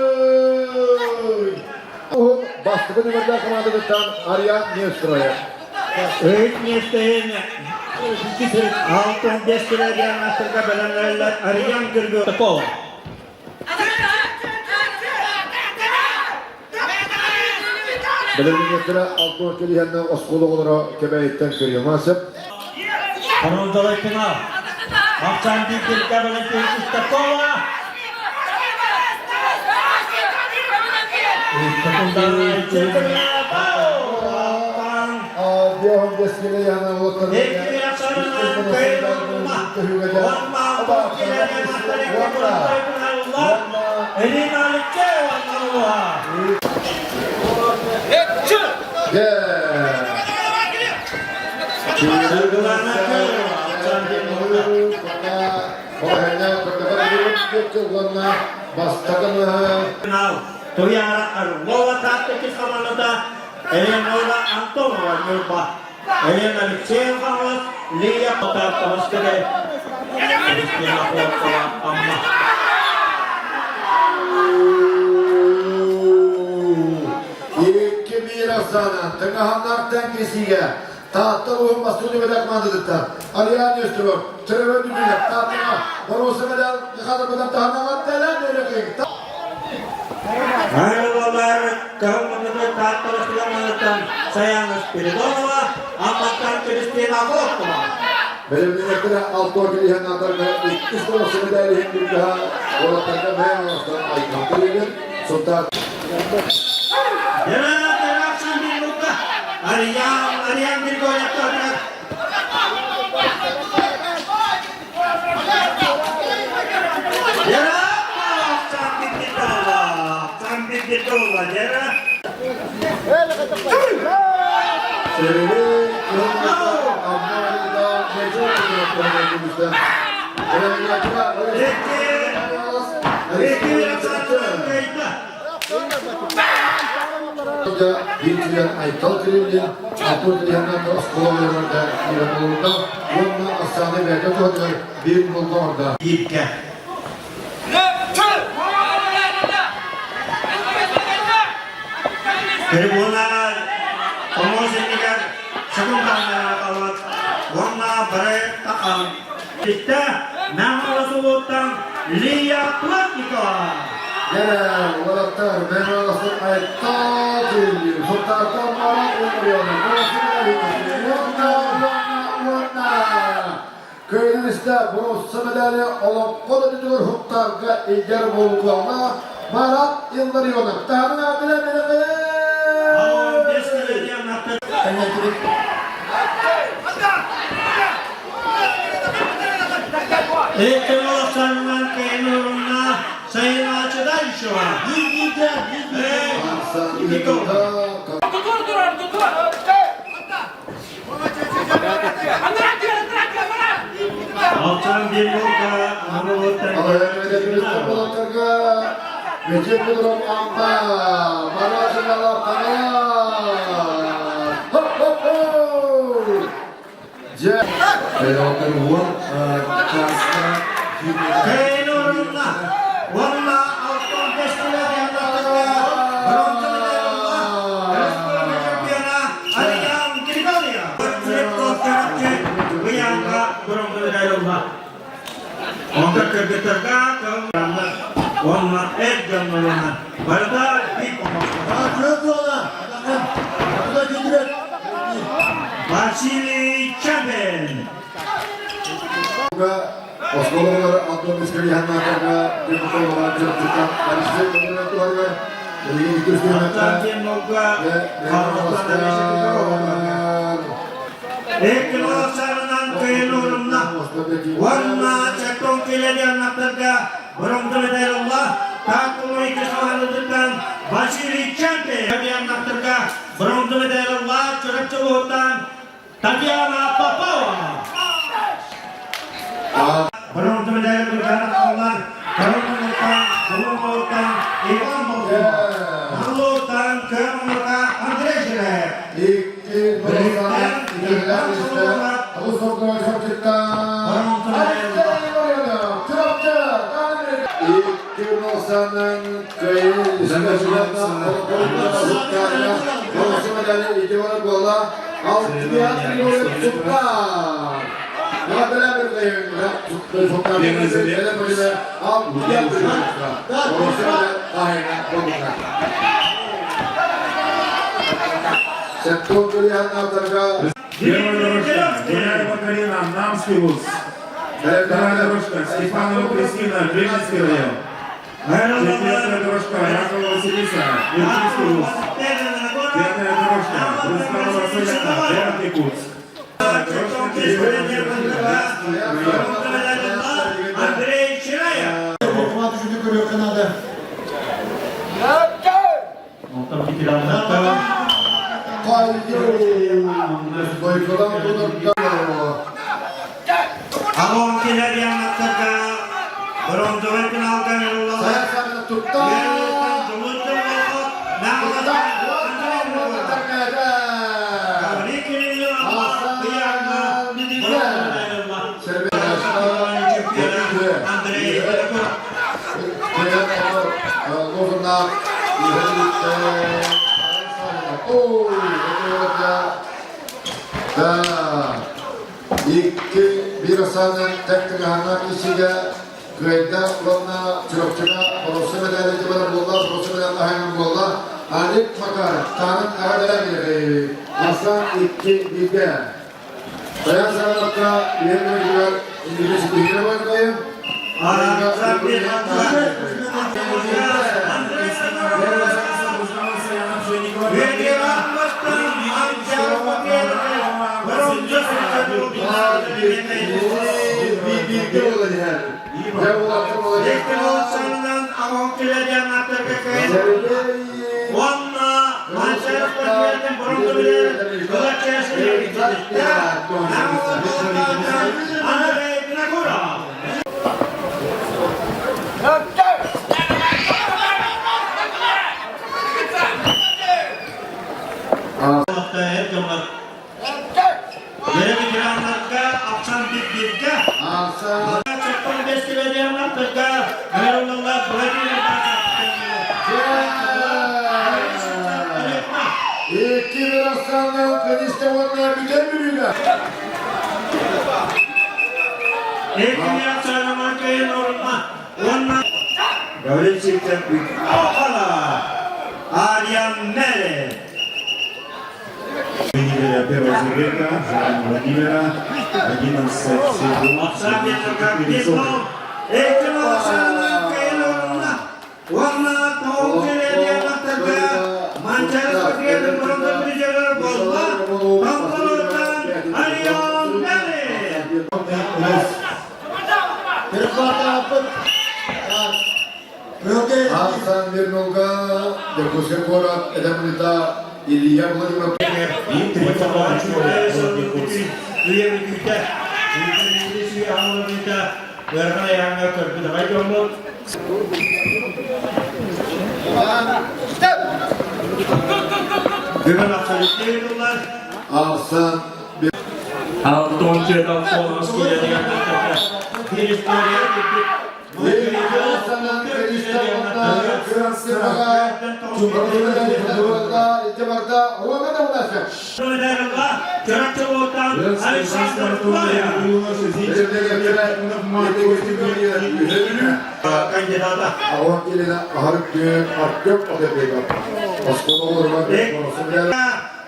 Бастығы нөмірді командадықтан Ариан Невстроев. Үт местейін алтын бес килограмм астырга бәләнләрләр Ариан Гыргы. Білімнеттірі алтын келихенні осқолы олары кебейттен көремасып. Бронзовый финал. Ахсан Бибирге Валентин Устакова. Биохом дескеле яна олықтар. Elina Alexeeva Nalua. Туяра Орлова тактики командата Элеонора Антонова Нюрба. Елена Алексеева Лия Потапова Кристина Хлопкова Амма. ахсаанынан тыҥаһаннаах киирсиигэ Таатта улууһун бастыҥ үбэлээх маандытыттан Ариан Нестеров, Төрөбө Дүмүнэп, Тааттаҕа боруоса мэдэл Михайловтан таһынан дэлэн өрөкөйүк. Айылалар кыһыл Таатта бастыҥ Саяна Спиридонова, Амматтан Кристина Охлопкова. Бэлэмнэнэктэрэ алтуа килиһэн надарга иккис боруоса мэдэл иһин бүлгэһэ уолаттарга мээн оҥостон айган көрүгүн Сунтаар Ариан, Ариан Григорьев Сэргэй Биирдиилээн Айтал Кириллин, Артур Ильянов оскуолаларыгар киирэн олордо уонна Оксана бэйэтэ туһатыгар биир буолга оҥордо. Бииргэ. Трибуна хомуос иннигэр секундана қалат уонна бары тахан. Иттэ Мэҥэ улууттан Лия Плотникова. Дьэ, уолаттар, Мэҥэ Айтал Кириллин, Сунтаартан Марат Уонна уонна уонна Кыайыы истэ боруосса медали олоҥхо дойдутугар Һуктаарга илдьэр буолуоҕа Марат Илларионов. Таһынан аатыран Икки кыайын орунна Сайынаачы Дальшева. Алтан bir yolda Recep Kudurov Amba, Марашиналар Канал. Хоп-хоп-хоп! Дьэ, уон чааска Кыайын орунна уонна алтан бронза медаль республика чемпиона Ариан Григорьев. Ыйааҥҥа бронза медаль ылла. Онто кыргыттарга уонна эр дьоннорунан барыта биир Василий Чабин. Оскуолалар Антон Мискалиһаннаатарга Дмитрий Чурчука Алексей Коммунатуарга Евгений Кристиновка Эккило сарынан кыйын орунна уонна чаттон киледи аннаттарга бронза медаль ылла Тааккулуй Кисаланытыттан Василий Чампин аннаттарга бронза медаль ылла Чурапчы улууһуттан Татьяна Попова. Бронза медаль Гүлжан аллар Караманлыктан, Булуңлуктан Иван Болдунов, Нурлуттан Көмүлүкка Андрей Жиреев. Икки бронзаны Икки бронзанын бронза медали ити буола Первая дорожка, Гуляева Карина, Намский вуз. Вторая дорожка, Степанова Кристина, Ленинский район. Четвертая дорожка, Якова Василиса, Иркутский вуз. Пятая дорожка, Русланова Соляна, Верхний вуз. Андрей Чираев. Алон килер янаттарга бронзовый финалга Андрей О, это Да. Икки биир асаанан тэк-тыгаһана исигэ кыайда уонна Чурапчыга боруоса мэдээлити барар буолла, боруоса мэдээлин аһайан буолла. Алик Макаров, таанын аҕа дэлэн Асан икки бииргэ. Баян саҕалакка үһүн мөргүгэр инники ситиһиилэр баргайым. Икки Мирославна Көнистэ уонна Бүтэр Бүлүүгэ. Гаврил Сивцев Ариан Меле. Победителя первого забега Жана Владимира 11 секунд. Асан Вернулга, Якутскай куорат эдэмнита Илья Владимиров. И третьего Арсан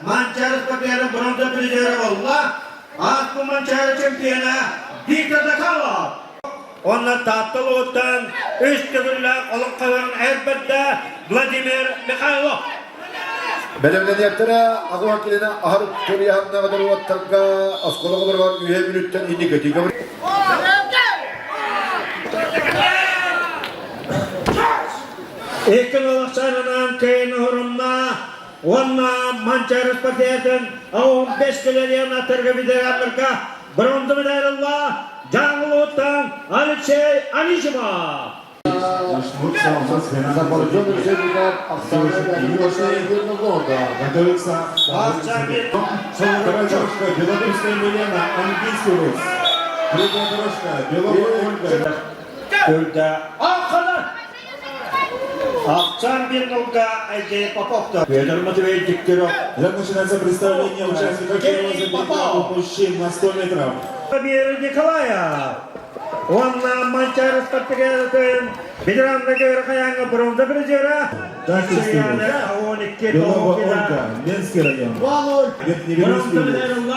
Манчары спортсмена бронза призера болла. Ааспы Манчары чемпиона Виктор Захаров. Онна Таатта улууттан үс төгүллээх олоҥхолорун эрбэрдэ Владимир Михайлов. Бэлэмнэниэхтэрэ аҕа килинэ аһар туруйаһаннаҕыдар уоттарга оскуола оҕолоругар үһэ бүлүттэн инникитигэ Икки олохсаанынан кыайын уһурунна уонна Манчаары спартиатын 15 килэлиэн аттарга ветераннарга бронза медаль ылла Дьааҥылыттан Алексей Анисимов. Готовится вторая дорожка Белорусская Елена, Олимпийский вуз. Третья дорожка Белова Ольга. Күлдэ Ахсан Бирнулга Айджей Поповта. Петр Матвеевич Дегтярев. Итак, начинается представление участников первого забега у мужчин на 100 метров. Вера Николаев. Уонна Манчары спартакиадатын ветераннарга хайаҥҥа бронза призера. Дакинский вуз. Белова Ольга, Ленский район. Верхневилюйский вуз.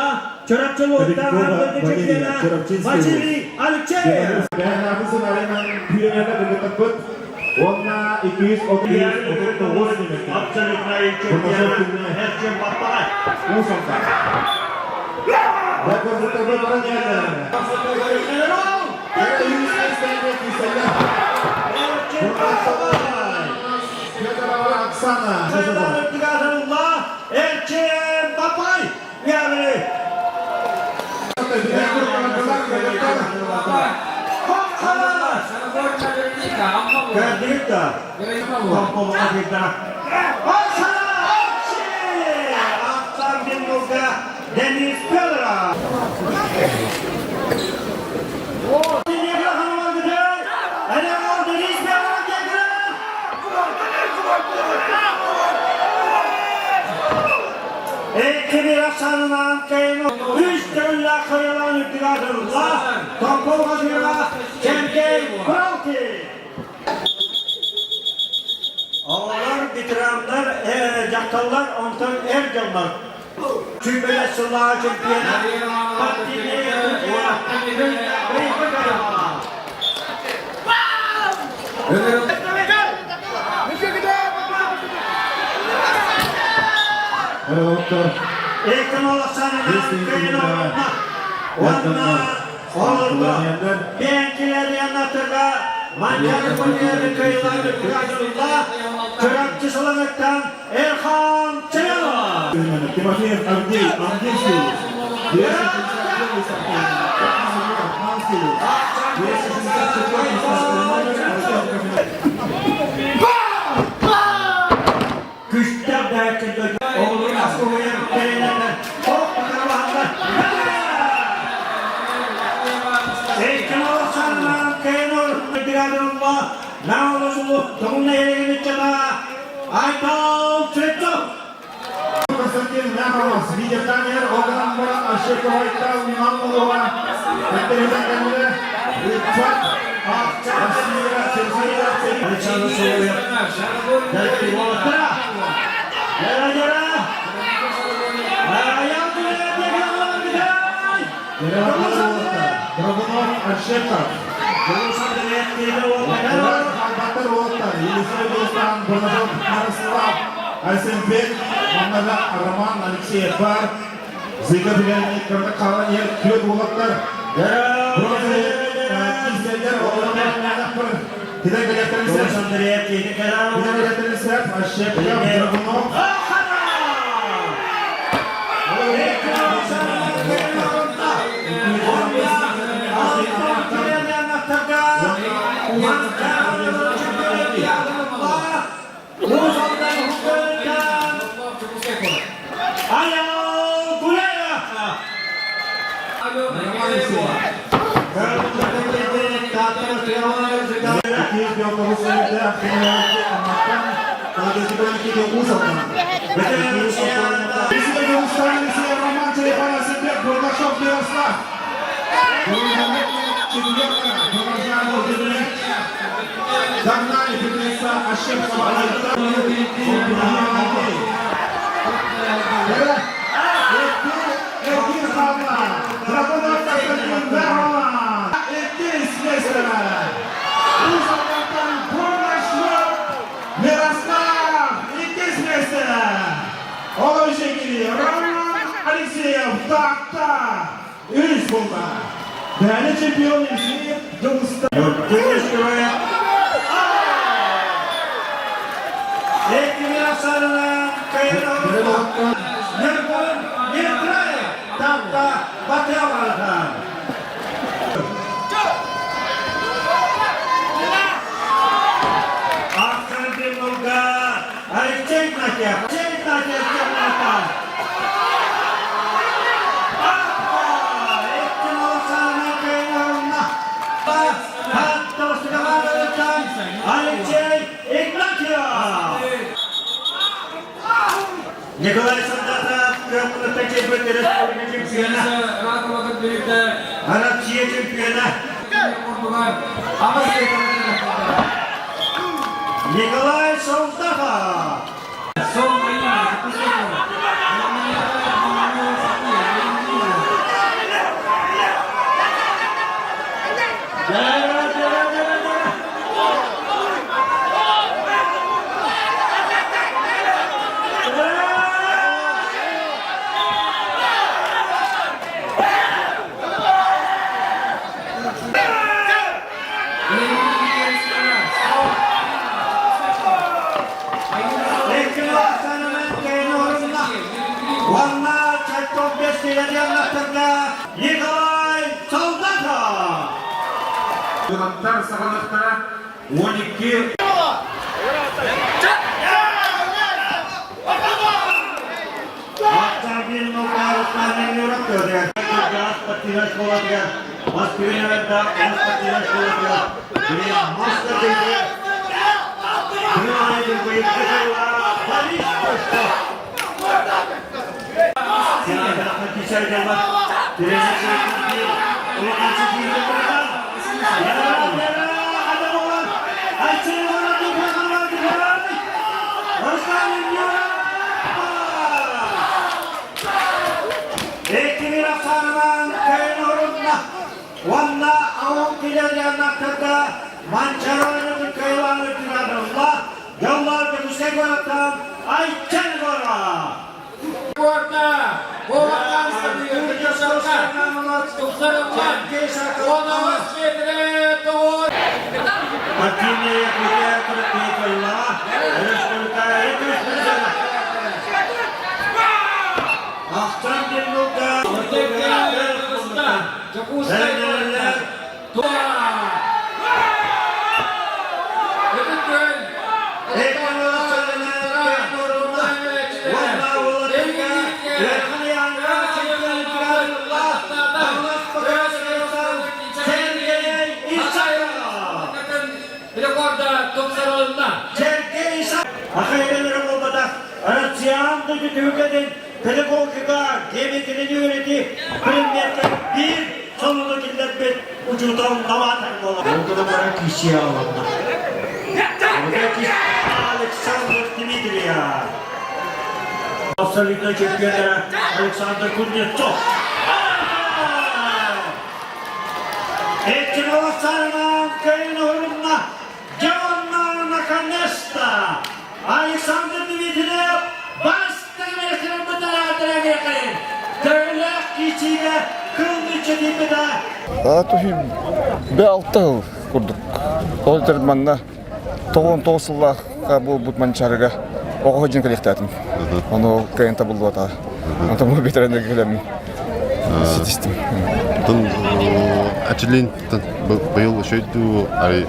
Чурапчылыттан Валерия, Чурапчинский Василий Алексеев. Онна 239 метр. Абсолютный чемпион Эрчим Баппай. Усонка. Эрчим Баппай. Оксана. Эрчим Баппай. Яғни Көрдүк Денис Федоров. ахсаанынан кыайан үс төгүллээх кыайыылаах үрдүк аатырылла Томпо Бухатыыра Сергей Куралкин. Оҕолор, ветераннар, дьахталлар, онтон эр дьоннор. Чүмпүлэ сыллааҕы чемпиона Уонна олорго бээнкилэрианнатырга Манчаары Куньеры кыайылаах үрдүк Чурапчы Сылаҥыттан Эрхан Чаянов. Тимофеев Авдей, Авдейский, 261 стартовый номер, 264 стартовый номер, Күстээх дааччы оҕолорун ас уһуйар тэрилтэлэр олох баҕарбаһаллар. Эккин кэйнор бригадырылла наолосулу тоҥ нэһилиэгин ыччата Айтал Цветов. Константин Ляховос, видеокамер, Оганамбара, Ашекова Айтал, Мамулова, Екатерина Ичат, Россия, Сергей, Александр Соловьев. Драгунов Ашеков. Батыр Оттар, Елисей Дулстан, Бурнашов Ярослав, Айсенбек, Мамнага Роман, Алексей Бар, Зыка Билянник, Кырдык Қалан ер, Күрет Олаттар, Бронза Киселер, Ашеков, Драгунов. Догнали беглеца Ошибкова Мирослав Иккис Ол жекiri Роман Алексеев Такта үс болды. Дәлі чемпион Евсеев Дұғыстан. Алексей Игнатьев! Николай Солдатов, Köprü'deki Respublika чемпионы, Россия чемпионы. Николай Солдатов. Николай Солдатов! Улаттар сағалықтара 12 сайдаллар. Тренер улахан ситиһиилэр Уонна аҕам килэллээннэхтэргэ Манчараанын кыайылааны тырадылла, дьоллоох Дьокуускай куораттан Айчан Гора! Куорда, Спортивная Якутия Кырыкыйкалла, Республика Ахтан Дельнука, Дьокуускай Рекорда тупсарылынна. Ахайдалары буолбатах, Рациан түтүгүкэтин педагогика геометрияны үөрэти предметтер биир сонуну киллэрбит учуутал новатор буолар. Ол баран киһи алынна. Александр Дмитриев. Абсолютно чемпионера Александр Кузнецов. Этималасарынан кайын орунна Дьонна наконец-то Александр Дмитриев бастыҥ бытаатырагыахайын төһөлөөх кичиигэ кылмычча тиийбитэ. Туһи бе алта сыл курдук. Ол этэр манна 99 сыллаахха буолбут Манчаарыга оҕо сылдьан кэлиэхтээтим. Ону кыайан табыллыбата. Онтон бу ветераннарга кэлэммин ситистим. Тын ачилин быйыл үчөйдүү арай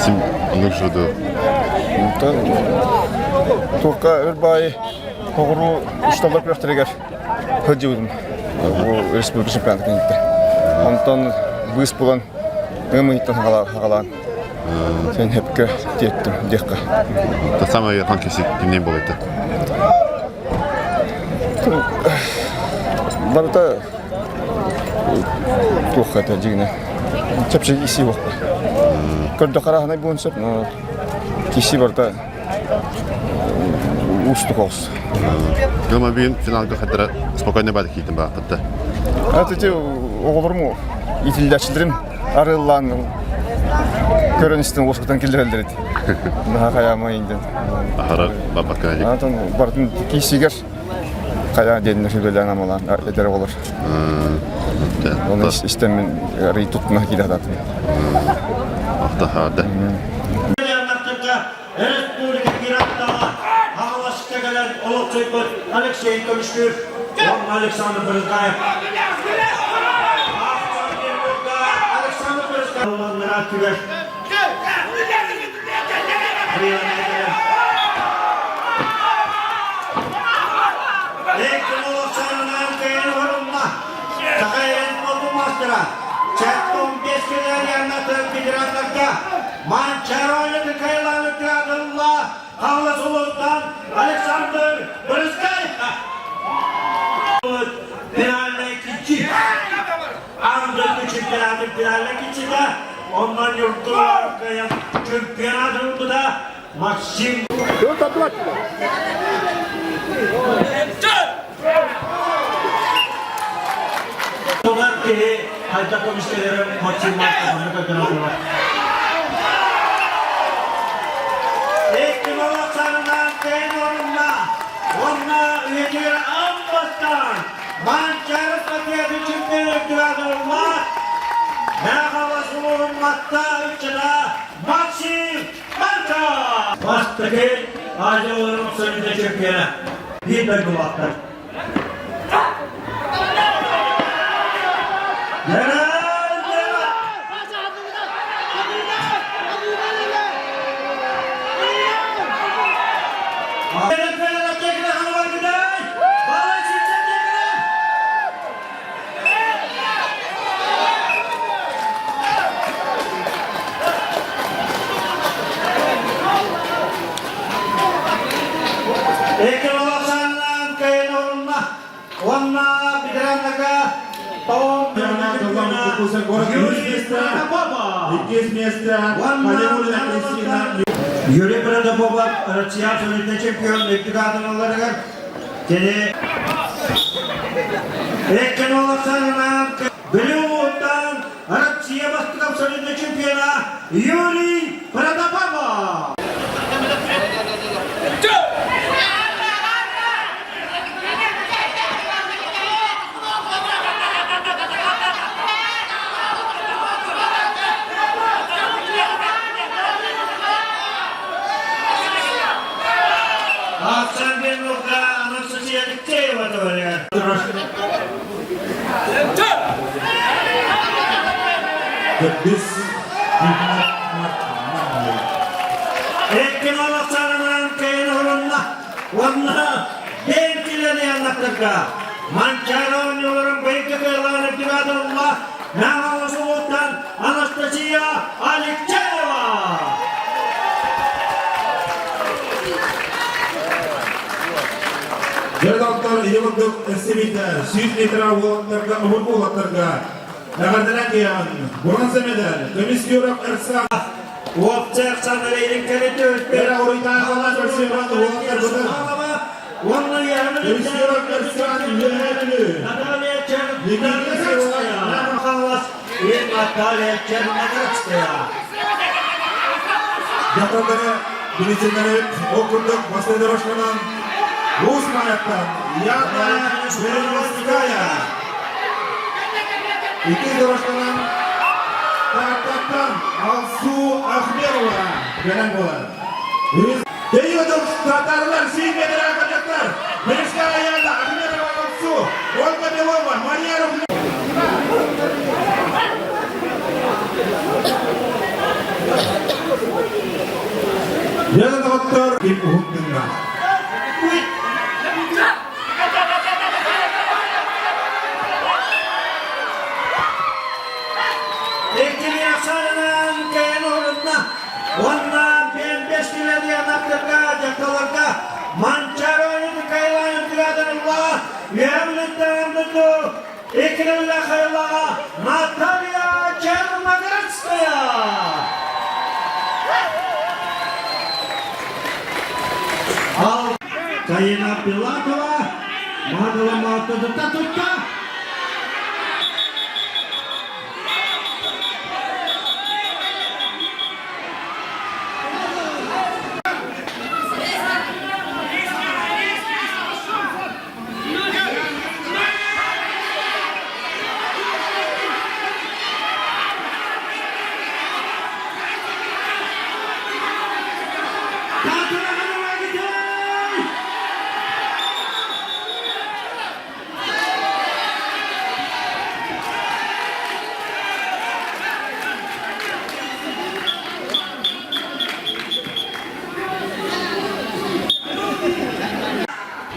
сим оннук жуду. Онтон туохха өр баайы оҕуруу ушталлар күрэхтэригэр сылдьыбытым. Бу республика чемпионатын кэнниттэн. Онтон быыс булан ыам ыйыттан хаҕалаан сен хепке тиэттим диэххэ. Та самый ыарахан киси кимнен буолайта? Барыта туохха это дьигинэ чэпчэки исии буолла. Көрдөххө арааһынай буолуон сөп, но киси барыта уустук оҕус. Гыма бүгүн финалга хадара спокойно баар киитин бааппытта. Ати оҕолорум итиллээччилэрим арыыллаан көрөн истэн уоскутан киллэрэллэр эти. Наһаа хайаамай диэн. Ахара бабакка Антон бартын киисигэр хайаа диэн сүбэлээн амалаан эдэр оҕолор. Оны истэммин арый туттуна киирэ хатаатым. Ахтахаада. Республика пираттала Хаҥаласка кэлэн олохсуйбут Алексей Көмүскүүр уонна Александр Брызгаев. Александр Брызгаев түгэр. Манчароны Михайловы Традылла Хаҥалас улууһуттан Александр Брызгаев финальнай кичи Аан дойду чемпионатын финальнай кичитэ онно Ньургун кыайан чемпионат ылбыта Максим Тулар киһи хайдах көмүскэлэрин Максим Марковны көрдөрөн турар. Икки сарынан кэйин орунна уонна үйэтигэр аан бастаан Манчаары Патриоты чемпионы үрдүгэр Мэхалас улуһун Матта ыччата Максим Марков! Бастакы Азия оҕолорун абсолютнай чемпиона биир дойдулаахтар. Уонна ветераннарга Том Юрий Протопопов. Иккис миэстэ Халимулина Кристина. Юрий Протопопов Россия абсолютный чемпион үрдүк аатын ыларыгар кини Эккенолоктарынан Бүлүү улууһуттан Россия бастакы абсолютный чемпиона Юрий Протопопов. Ахсан Бенурга Анастасия Алексеева товарищ. Төрдүс Эккин кэйин орунна уонна бэйэтилэри аннаттарга Манчаары оонньууларын быйылгы кыалаан Ивановна Наҕаласулуттан Анастасия Алексеева. Дьэ, доктор, ийэ курдук эстибитэ, сүүс метра уолаттарга, обургу уолаттарга эҕэрдэлээн киэҕин, бронза медаль, көмүс күөрэх Эрсан. Уопсай Оксана Лейрин Эрэ уруйдаахалар көрсүөҕүн уолаттарбытын. Уонна Көмүс күөрэх Эрсан Үөһээ Бүлүү. Наталья Черногорская. И Наталья Черногорская. Дьахталлары билисиннэрин ол курдук бастакы дорожканан Уус Маайаттан Яна Березовская. Иккис дорожканан Тааттаттан Алсу Ахмерова кэлэн буолар. Тэйиодук татарлар сиин метр кадеттар. Березская Яна, Ахмерова Алсу, Ольга Белова, Мария Рухлева. Яна доҕоттор, ким уһун тыынна. Иккили ахсаанынан кэйэн уһунна. Уонна бес килэри анаттарга, дьахталарга Манчароны Михайловна Тирадановна, Үөмлүттэн Иккилилэ Хайылаҕа Наталья Черноградская. Ал Каина Пилатова Мадала Малтадыта тутта.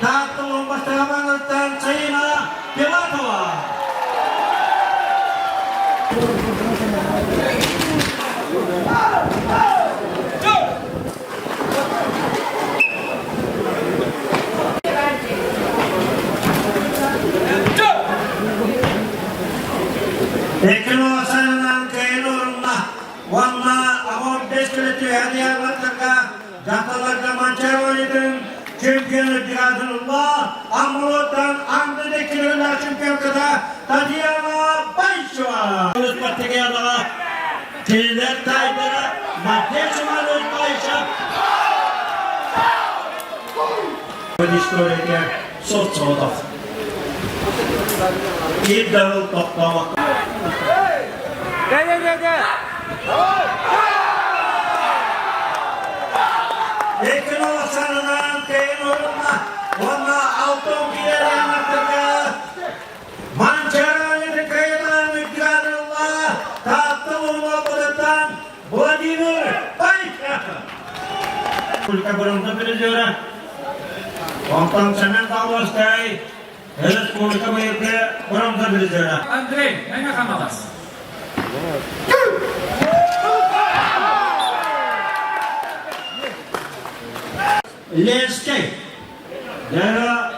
Таатта Бастааманыттан Сайына Пилатова. Экин кайын орунна уонна амон бес күнү түһэрияларга дьахталларга Манчаары оонньуутун чемпионы Дигадылла Аммалоттан Андыны километр чемпионката Татьяна Байшева. Спартакиадаҕа кинилэр таайдара Матвей Иванович Байшев история соцсоҕотох. Биир да сыл тохтообокко. Иккин Оксанынан кэйин орунна уонна алтын килэлээн Манчаары кайынан Икранылла Таатта улуна Владимир Байков. Республика бронза призера. Онтон Семен Павловскай Республика быйылгы бронза призера. Андрей, Мэҥэ Хаҥалас. Ленскэй. Дара.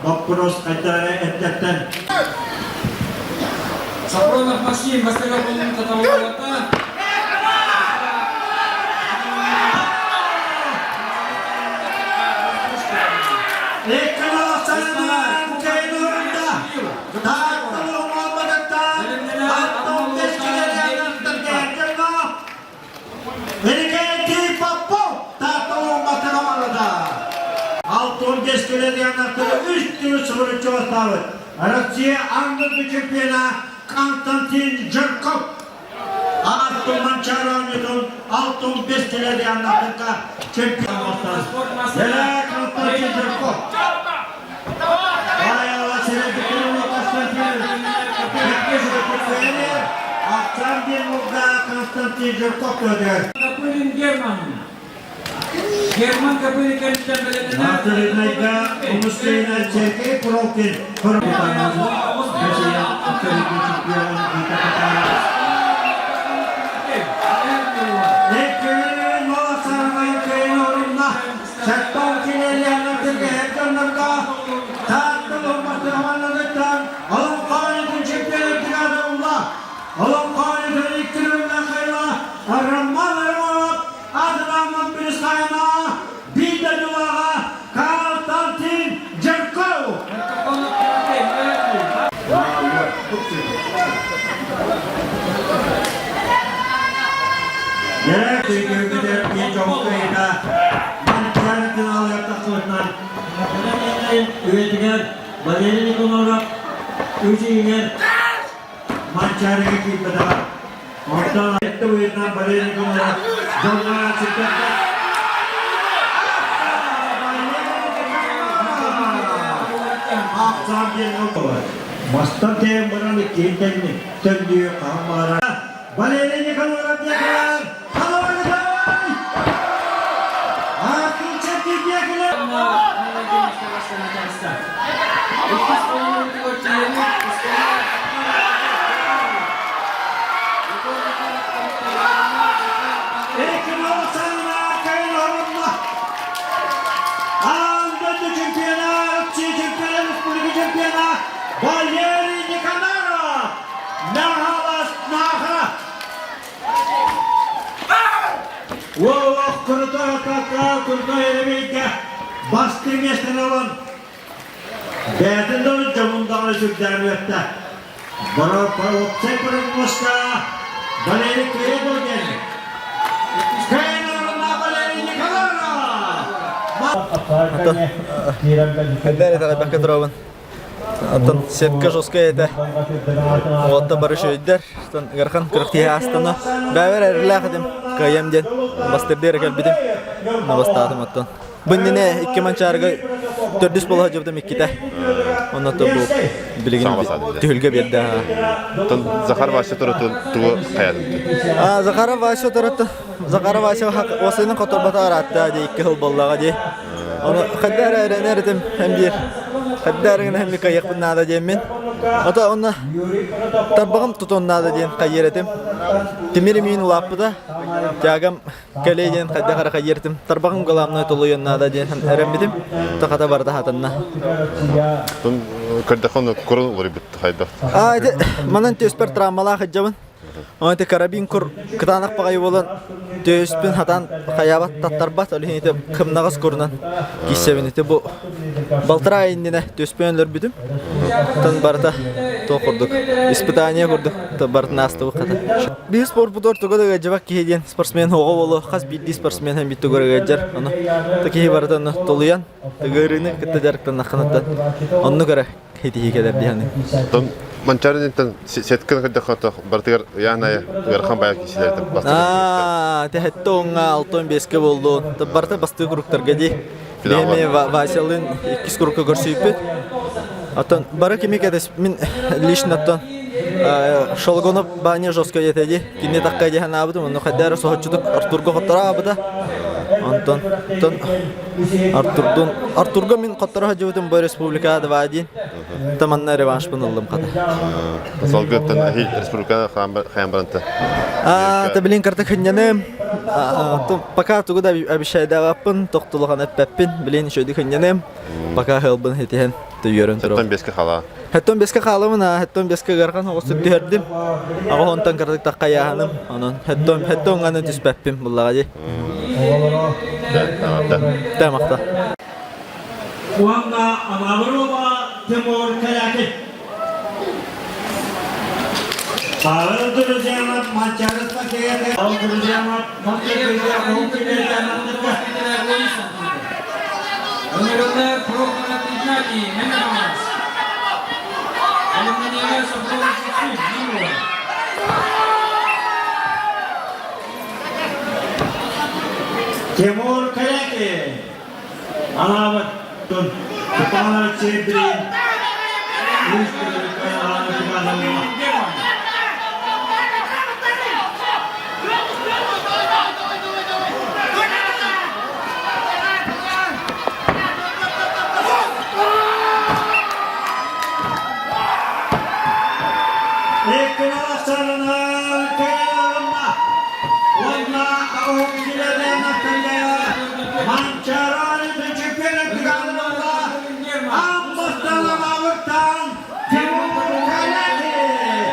Боппуруос хайдах эрэ эрдэттэн. Сапронов Максим бастакы буолуун таталлата. Иннокентий Попов Таатталаан Алтын кэскилэрианаттары үс төгүл субуруччу бастаабыт Россия аан дойду чемпиона Константин Жирков Артур Манчароонньутун 65 килэрианнартарга чемпион бастаабыт. Константин Жирков. Константин Жирков көтөр. Копырин Герман. Герман Копырин кэнниттэн бэлэмнэнэр. Матырыйга Умускайна Сергей Прокин Константин Жирков! Үйэтигэр Валерий Николаев үс иһигэр Манчаарыга киирбэтэҕэ. Онтон этте уйунан Валерий Николаев дьоҥҥо сирдэрдэ. Ахсаан диэн Мастан тэйэн баран иккиһин төннүү төннүү хаһан баҕарар Валерий Николаев диэкилэр Халабыргытай! Ааккынча диэкилэр! Аан дойду чемпиона, Россия чемпиона, республика чемпиона Валерий Никоноров! Наһалас Наха! Уоллах крутой атака, крутой элементке бастыҥ миэстэни ылан бэйэтин да дьонун даҕаны сүрдээн үөртэ. Уопсай прогнозка Валерий Кыайдов диэн. Кыайын Валерий Николаев! Эдэр этэҕэйбэккэ турабын. Оттон сетка жесткая этэ. Уотта бары үчүгэйдэр. Оттон ыарахан күрэхтиһи аастана. Бэйэбэр эрэллээх этим. Кыайыам диэн бастырдыы эрэ кэлбитим. Бастаатым оттон. Бу иннинэ икки манчаарыга төрдүс буола сылдьыбытым иккитэ. Онно бу билигин түһүлгэ биэрдэ. Оттон Захар Вася туратын тугу хайадын? А Захар Вася туратын Захар Вася осыйын хоторбата араатта дии икки сыл буоллаҕа дии. Ону хайда эрэ эрэнэр этим һэм биир. Хайда эрэ гына һэм кыайыахпын наада диэммин. Ото онно тарбаҕым тутуон наада диэн хайыыр этим. Тимир имиин улааппыта. Тягам кэлиэ диэн хайдах эрэ хайыыр этим. Тарбаҕым главное тулуйуон наада диэн эрэммитим. Тахата барыта хатанна. Көрдөххө курун уларыйбыт хайдах? А, ити манан түөспэр травмалаах ыдьабын. Оны ити карабин кур кытаанах баҕайы буолан түөспүн хатаан хайаабат таттарбат ол иһин ити кымнаҕас курунан кииссэбин ити бу балтараа иннинэ түөспүн өлөрбүтүм тан барыта туох курдук испытание курдук барытын аастыбыт хата биир спорпутугар туга да ыалдьыбат киһи диэн спортсмен оҕо буолуо хас биирдии спортсмен һэн биир ыалдьар ону киһи барыта ону толуйан ыарыыны кытта дьарыктаннаххыныттан оннук эрэ итиһии кэлэр дии саныыбын. Оттон Манчааринтан сетканы көрдөххө барытыгар ыйаан айа ыарахан байа киисилэртэн бастакы Аа, тэһэтте оҥҥа алтон беске болду. Барыта бастыы куруктарга дии. Биһиэми Васялыын иккис курукка көрсүйпүт. Оттон бары кими кэтэс мин лично оттон Шолгонов баанньа жестко диэтэ дии. Кинини такка дии санаабытым, онно хайда эрэ соһуччутук Артурга хотторо Онтон оттон Артурдун Артурга мин хотторо сылдьыбытым бу республика два диэн. Таманна реваншпын ыллым хата. Салгыттан республика хайан баранта. А, та блин карта хынньаным. Пока тугу да обещайдаабаппын, тохтулахан эппэппин, блин еще хынньаным. Пока хылбын хитиһэн. Үөрэн турабын. 75-ке халаа. 75-ке хаалабын, 75-ке ыарахан оҕустук түһэрдим. Аҕа онтон кыратык таххайааһыным. Онон хэттон ҥаны түспэппин буллаҕа дии. Тамахта. Уонна Анаабырова Тимур Калякин. Павел Друзьянов Манчары Спартакиады. Павел Друзьянов Ыҥырыллар Прохоров Игнатий Мэҥэ-Хаҥалас. Алымнаниева Софрон Суксун Ньурба. Тимур Калякин. Анаабыт Степанович Чебрин. Иккинэн кыайаларына уонна аҕыһын Манчарааны чемпионат Аммастан Тимур Калякин!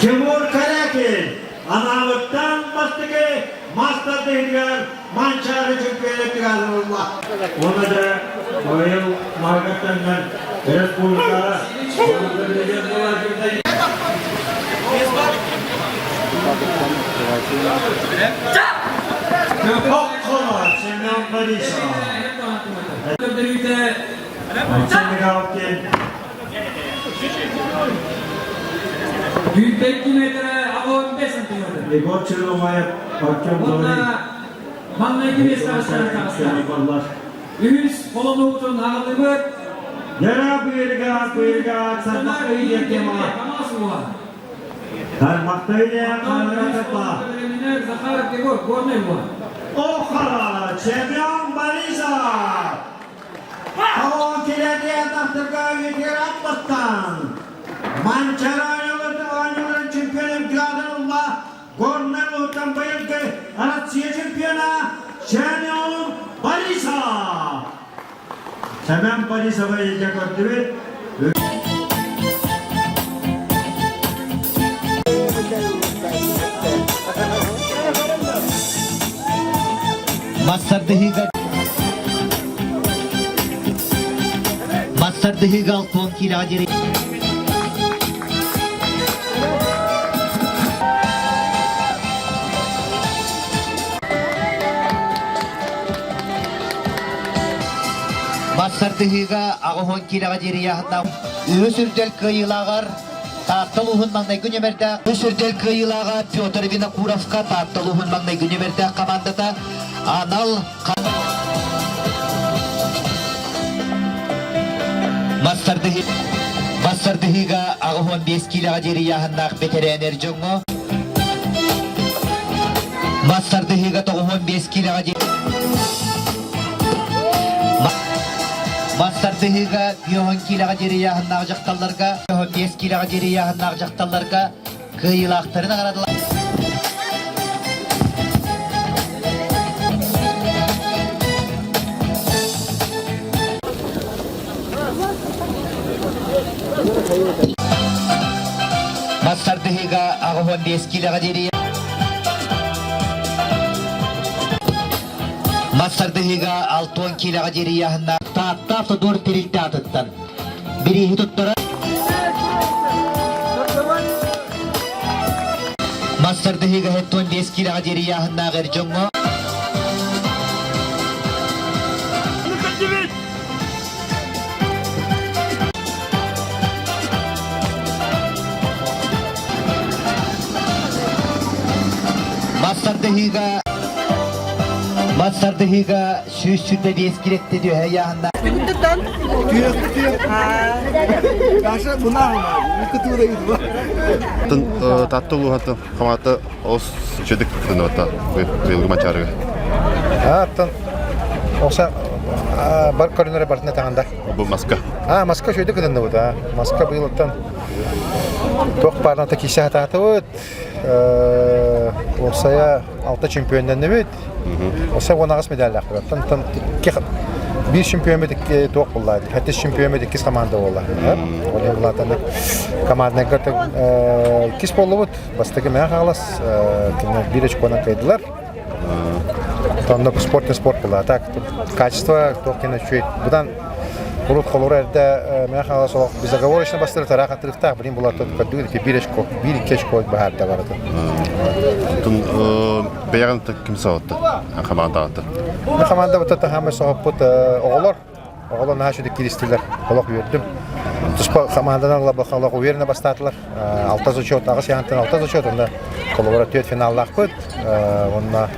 Тимур Калякин анаабыттан бастакы маастар-дэһигэр Манчаары чемпионатыгар ылла. Уонна да быйыл Маргаттаннан республикаҕа Окконо Семен Борисов. Алексей Мигалкин. 102 метр 15 сантиметр. Егор Черномаев, Артем Уонна маҥнайгы миэстэҕэ таҕыста. Үһүс холонуутун аҕаллыбыт. Яра быырга быырга сармахтыы тема. Тармахтыы Захаров Егор, Горный ула. Охара, чемпион Борисов! Ол килэрдиэн тахтырга ветеран бастан. Манчара оонньууларын чемпионун градын ылла Горнай улуттан быйылгы Россия чемпиона Семен Борисов! Семен Борисовы илдьэ көрдүбүт. Мастардыһыыга Мастардыһыыга алтуон киилэҕэ диэри Мастардыһыыга аҕыс киилэҕэ диэри ыйааһыннаах үһүс үрдэл кыайыылааҕар Таатта улууһун маҥнайгы нүөмэрдээх үс үрдэл кыайыылааҕа Петр Винокуровка Таатта улууһун маҥнайгы нүөмэрдээх командата анал Мастардыһыыга 85 киилэҕэ диэри ыйааһыннаах бэтэрээнэр дьоҥҥо Мастардыһыыга 95 киилэҕэ диэри Мастардыһыыга 50 киилэҕэ диэри ыйааһыннаах дьахталларга 55 киилэҕэ диэри ыйааһыннаах дьахталларга кыайыылаахтары наҕараадалар. Мастардыһыыга 85 киилэҕэ диэри Мастардыһыыга 60 киилэҕэ диэри ыйааһыннаах Таатта автодор тэрилтэ аатыттан бирииһи туттара Мастардыһыыга 75 киилэҕэ диэри ыйааһыннаах эр дьоҥҥо Мастардыһыыга Мастардыһыыга 125 килетти түһэ ыйааһыннаах Татты улууһатын хамаата олус үчүгдүк кытыныбата быйылгы Манчаарыга. Аттан оса бар көрүнөрө бартына таҕанда. Бу маска. А, маска үчүгдүк кытынныбыт а. Маска быйылыттан. Туох баарына кисе хатаатыбыт. Уопсайа алта чемпионнанныбыт. Уопсай 18 медаллаахпыт. Оттон биир чемпиоммут туох буолла? Хэттис чемпиоммут иккис команда буолла. Ол булаатаны командныйга иккис буоллубут. Бастакы Мэҥэ Хаҥалас кинилэр биир очконан кыайдылар. Онно спорт спорт буолла. Так качество туох кэнэ үчүгэй. Будан урут холоро эрдэ Мэҥэ Хаҥалас олох безоговорочно бастыры тараах атырыктаах билин була көрдүгүт ити биир очко, биир икки очко баһаарда барыта. Оттон бэйэҕин ким соһутта? Хамаандаҕыттан. Хамаандабыт таһаамай соһуппут оҕолор Оҕолор наһаа үчүгэй кииристилэр. Олох үөрдүм. Туспа хамаанданан олох уверенно бастаатылар. Алта зачет, аҕыс яһантан алта зачет, онно холобура түөрт финаллаахпыт, уонна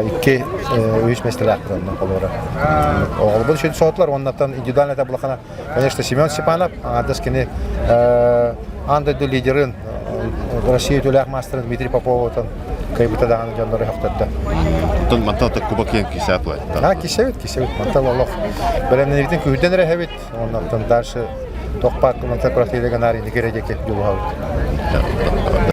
икки үһүс миэстэлээхпит онно холобура. Оҕолорбут үчүгэй соһутулар, уоннаттан индивидуальная таблахана, конечно, Семен Степанов, аҥаардас кини аан дойду лидерин, Россия үтүөлээх маастарын Дмитрий Поповутан кыайбыта даҕаны дьоннору сөхтөрдө. Оттон мантан кубок киэн кисэт А, кисэбит, кисэбит. Мантан олох бэлэмнэнибитин күүрдэн эрэ эһэбит. Оннуттан дальше тохпат мантан куратыйда гынаар инники эрэ диэки дьулуһабыт.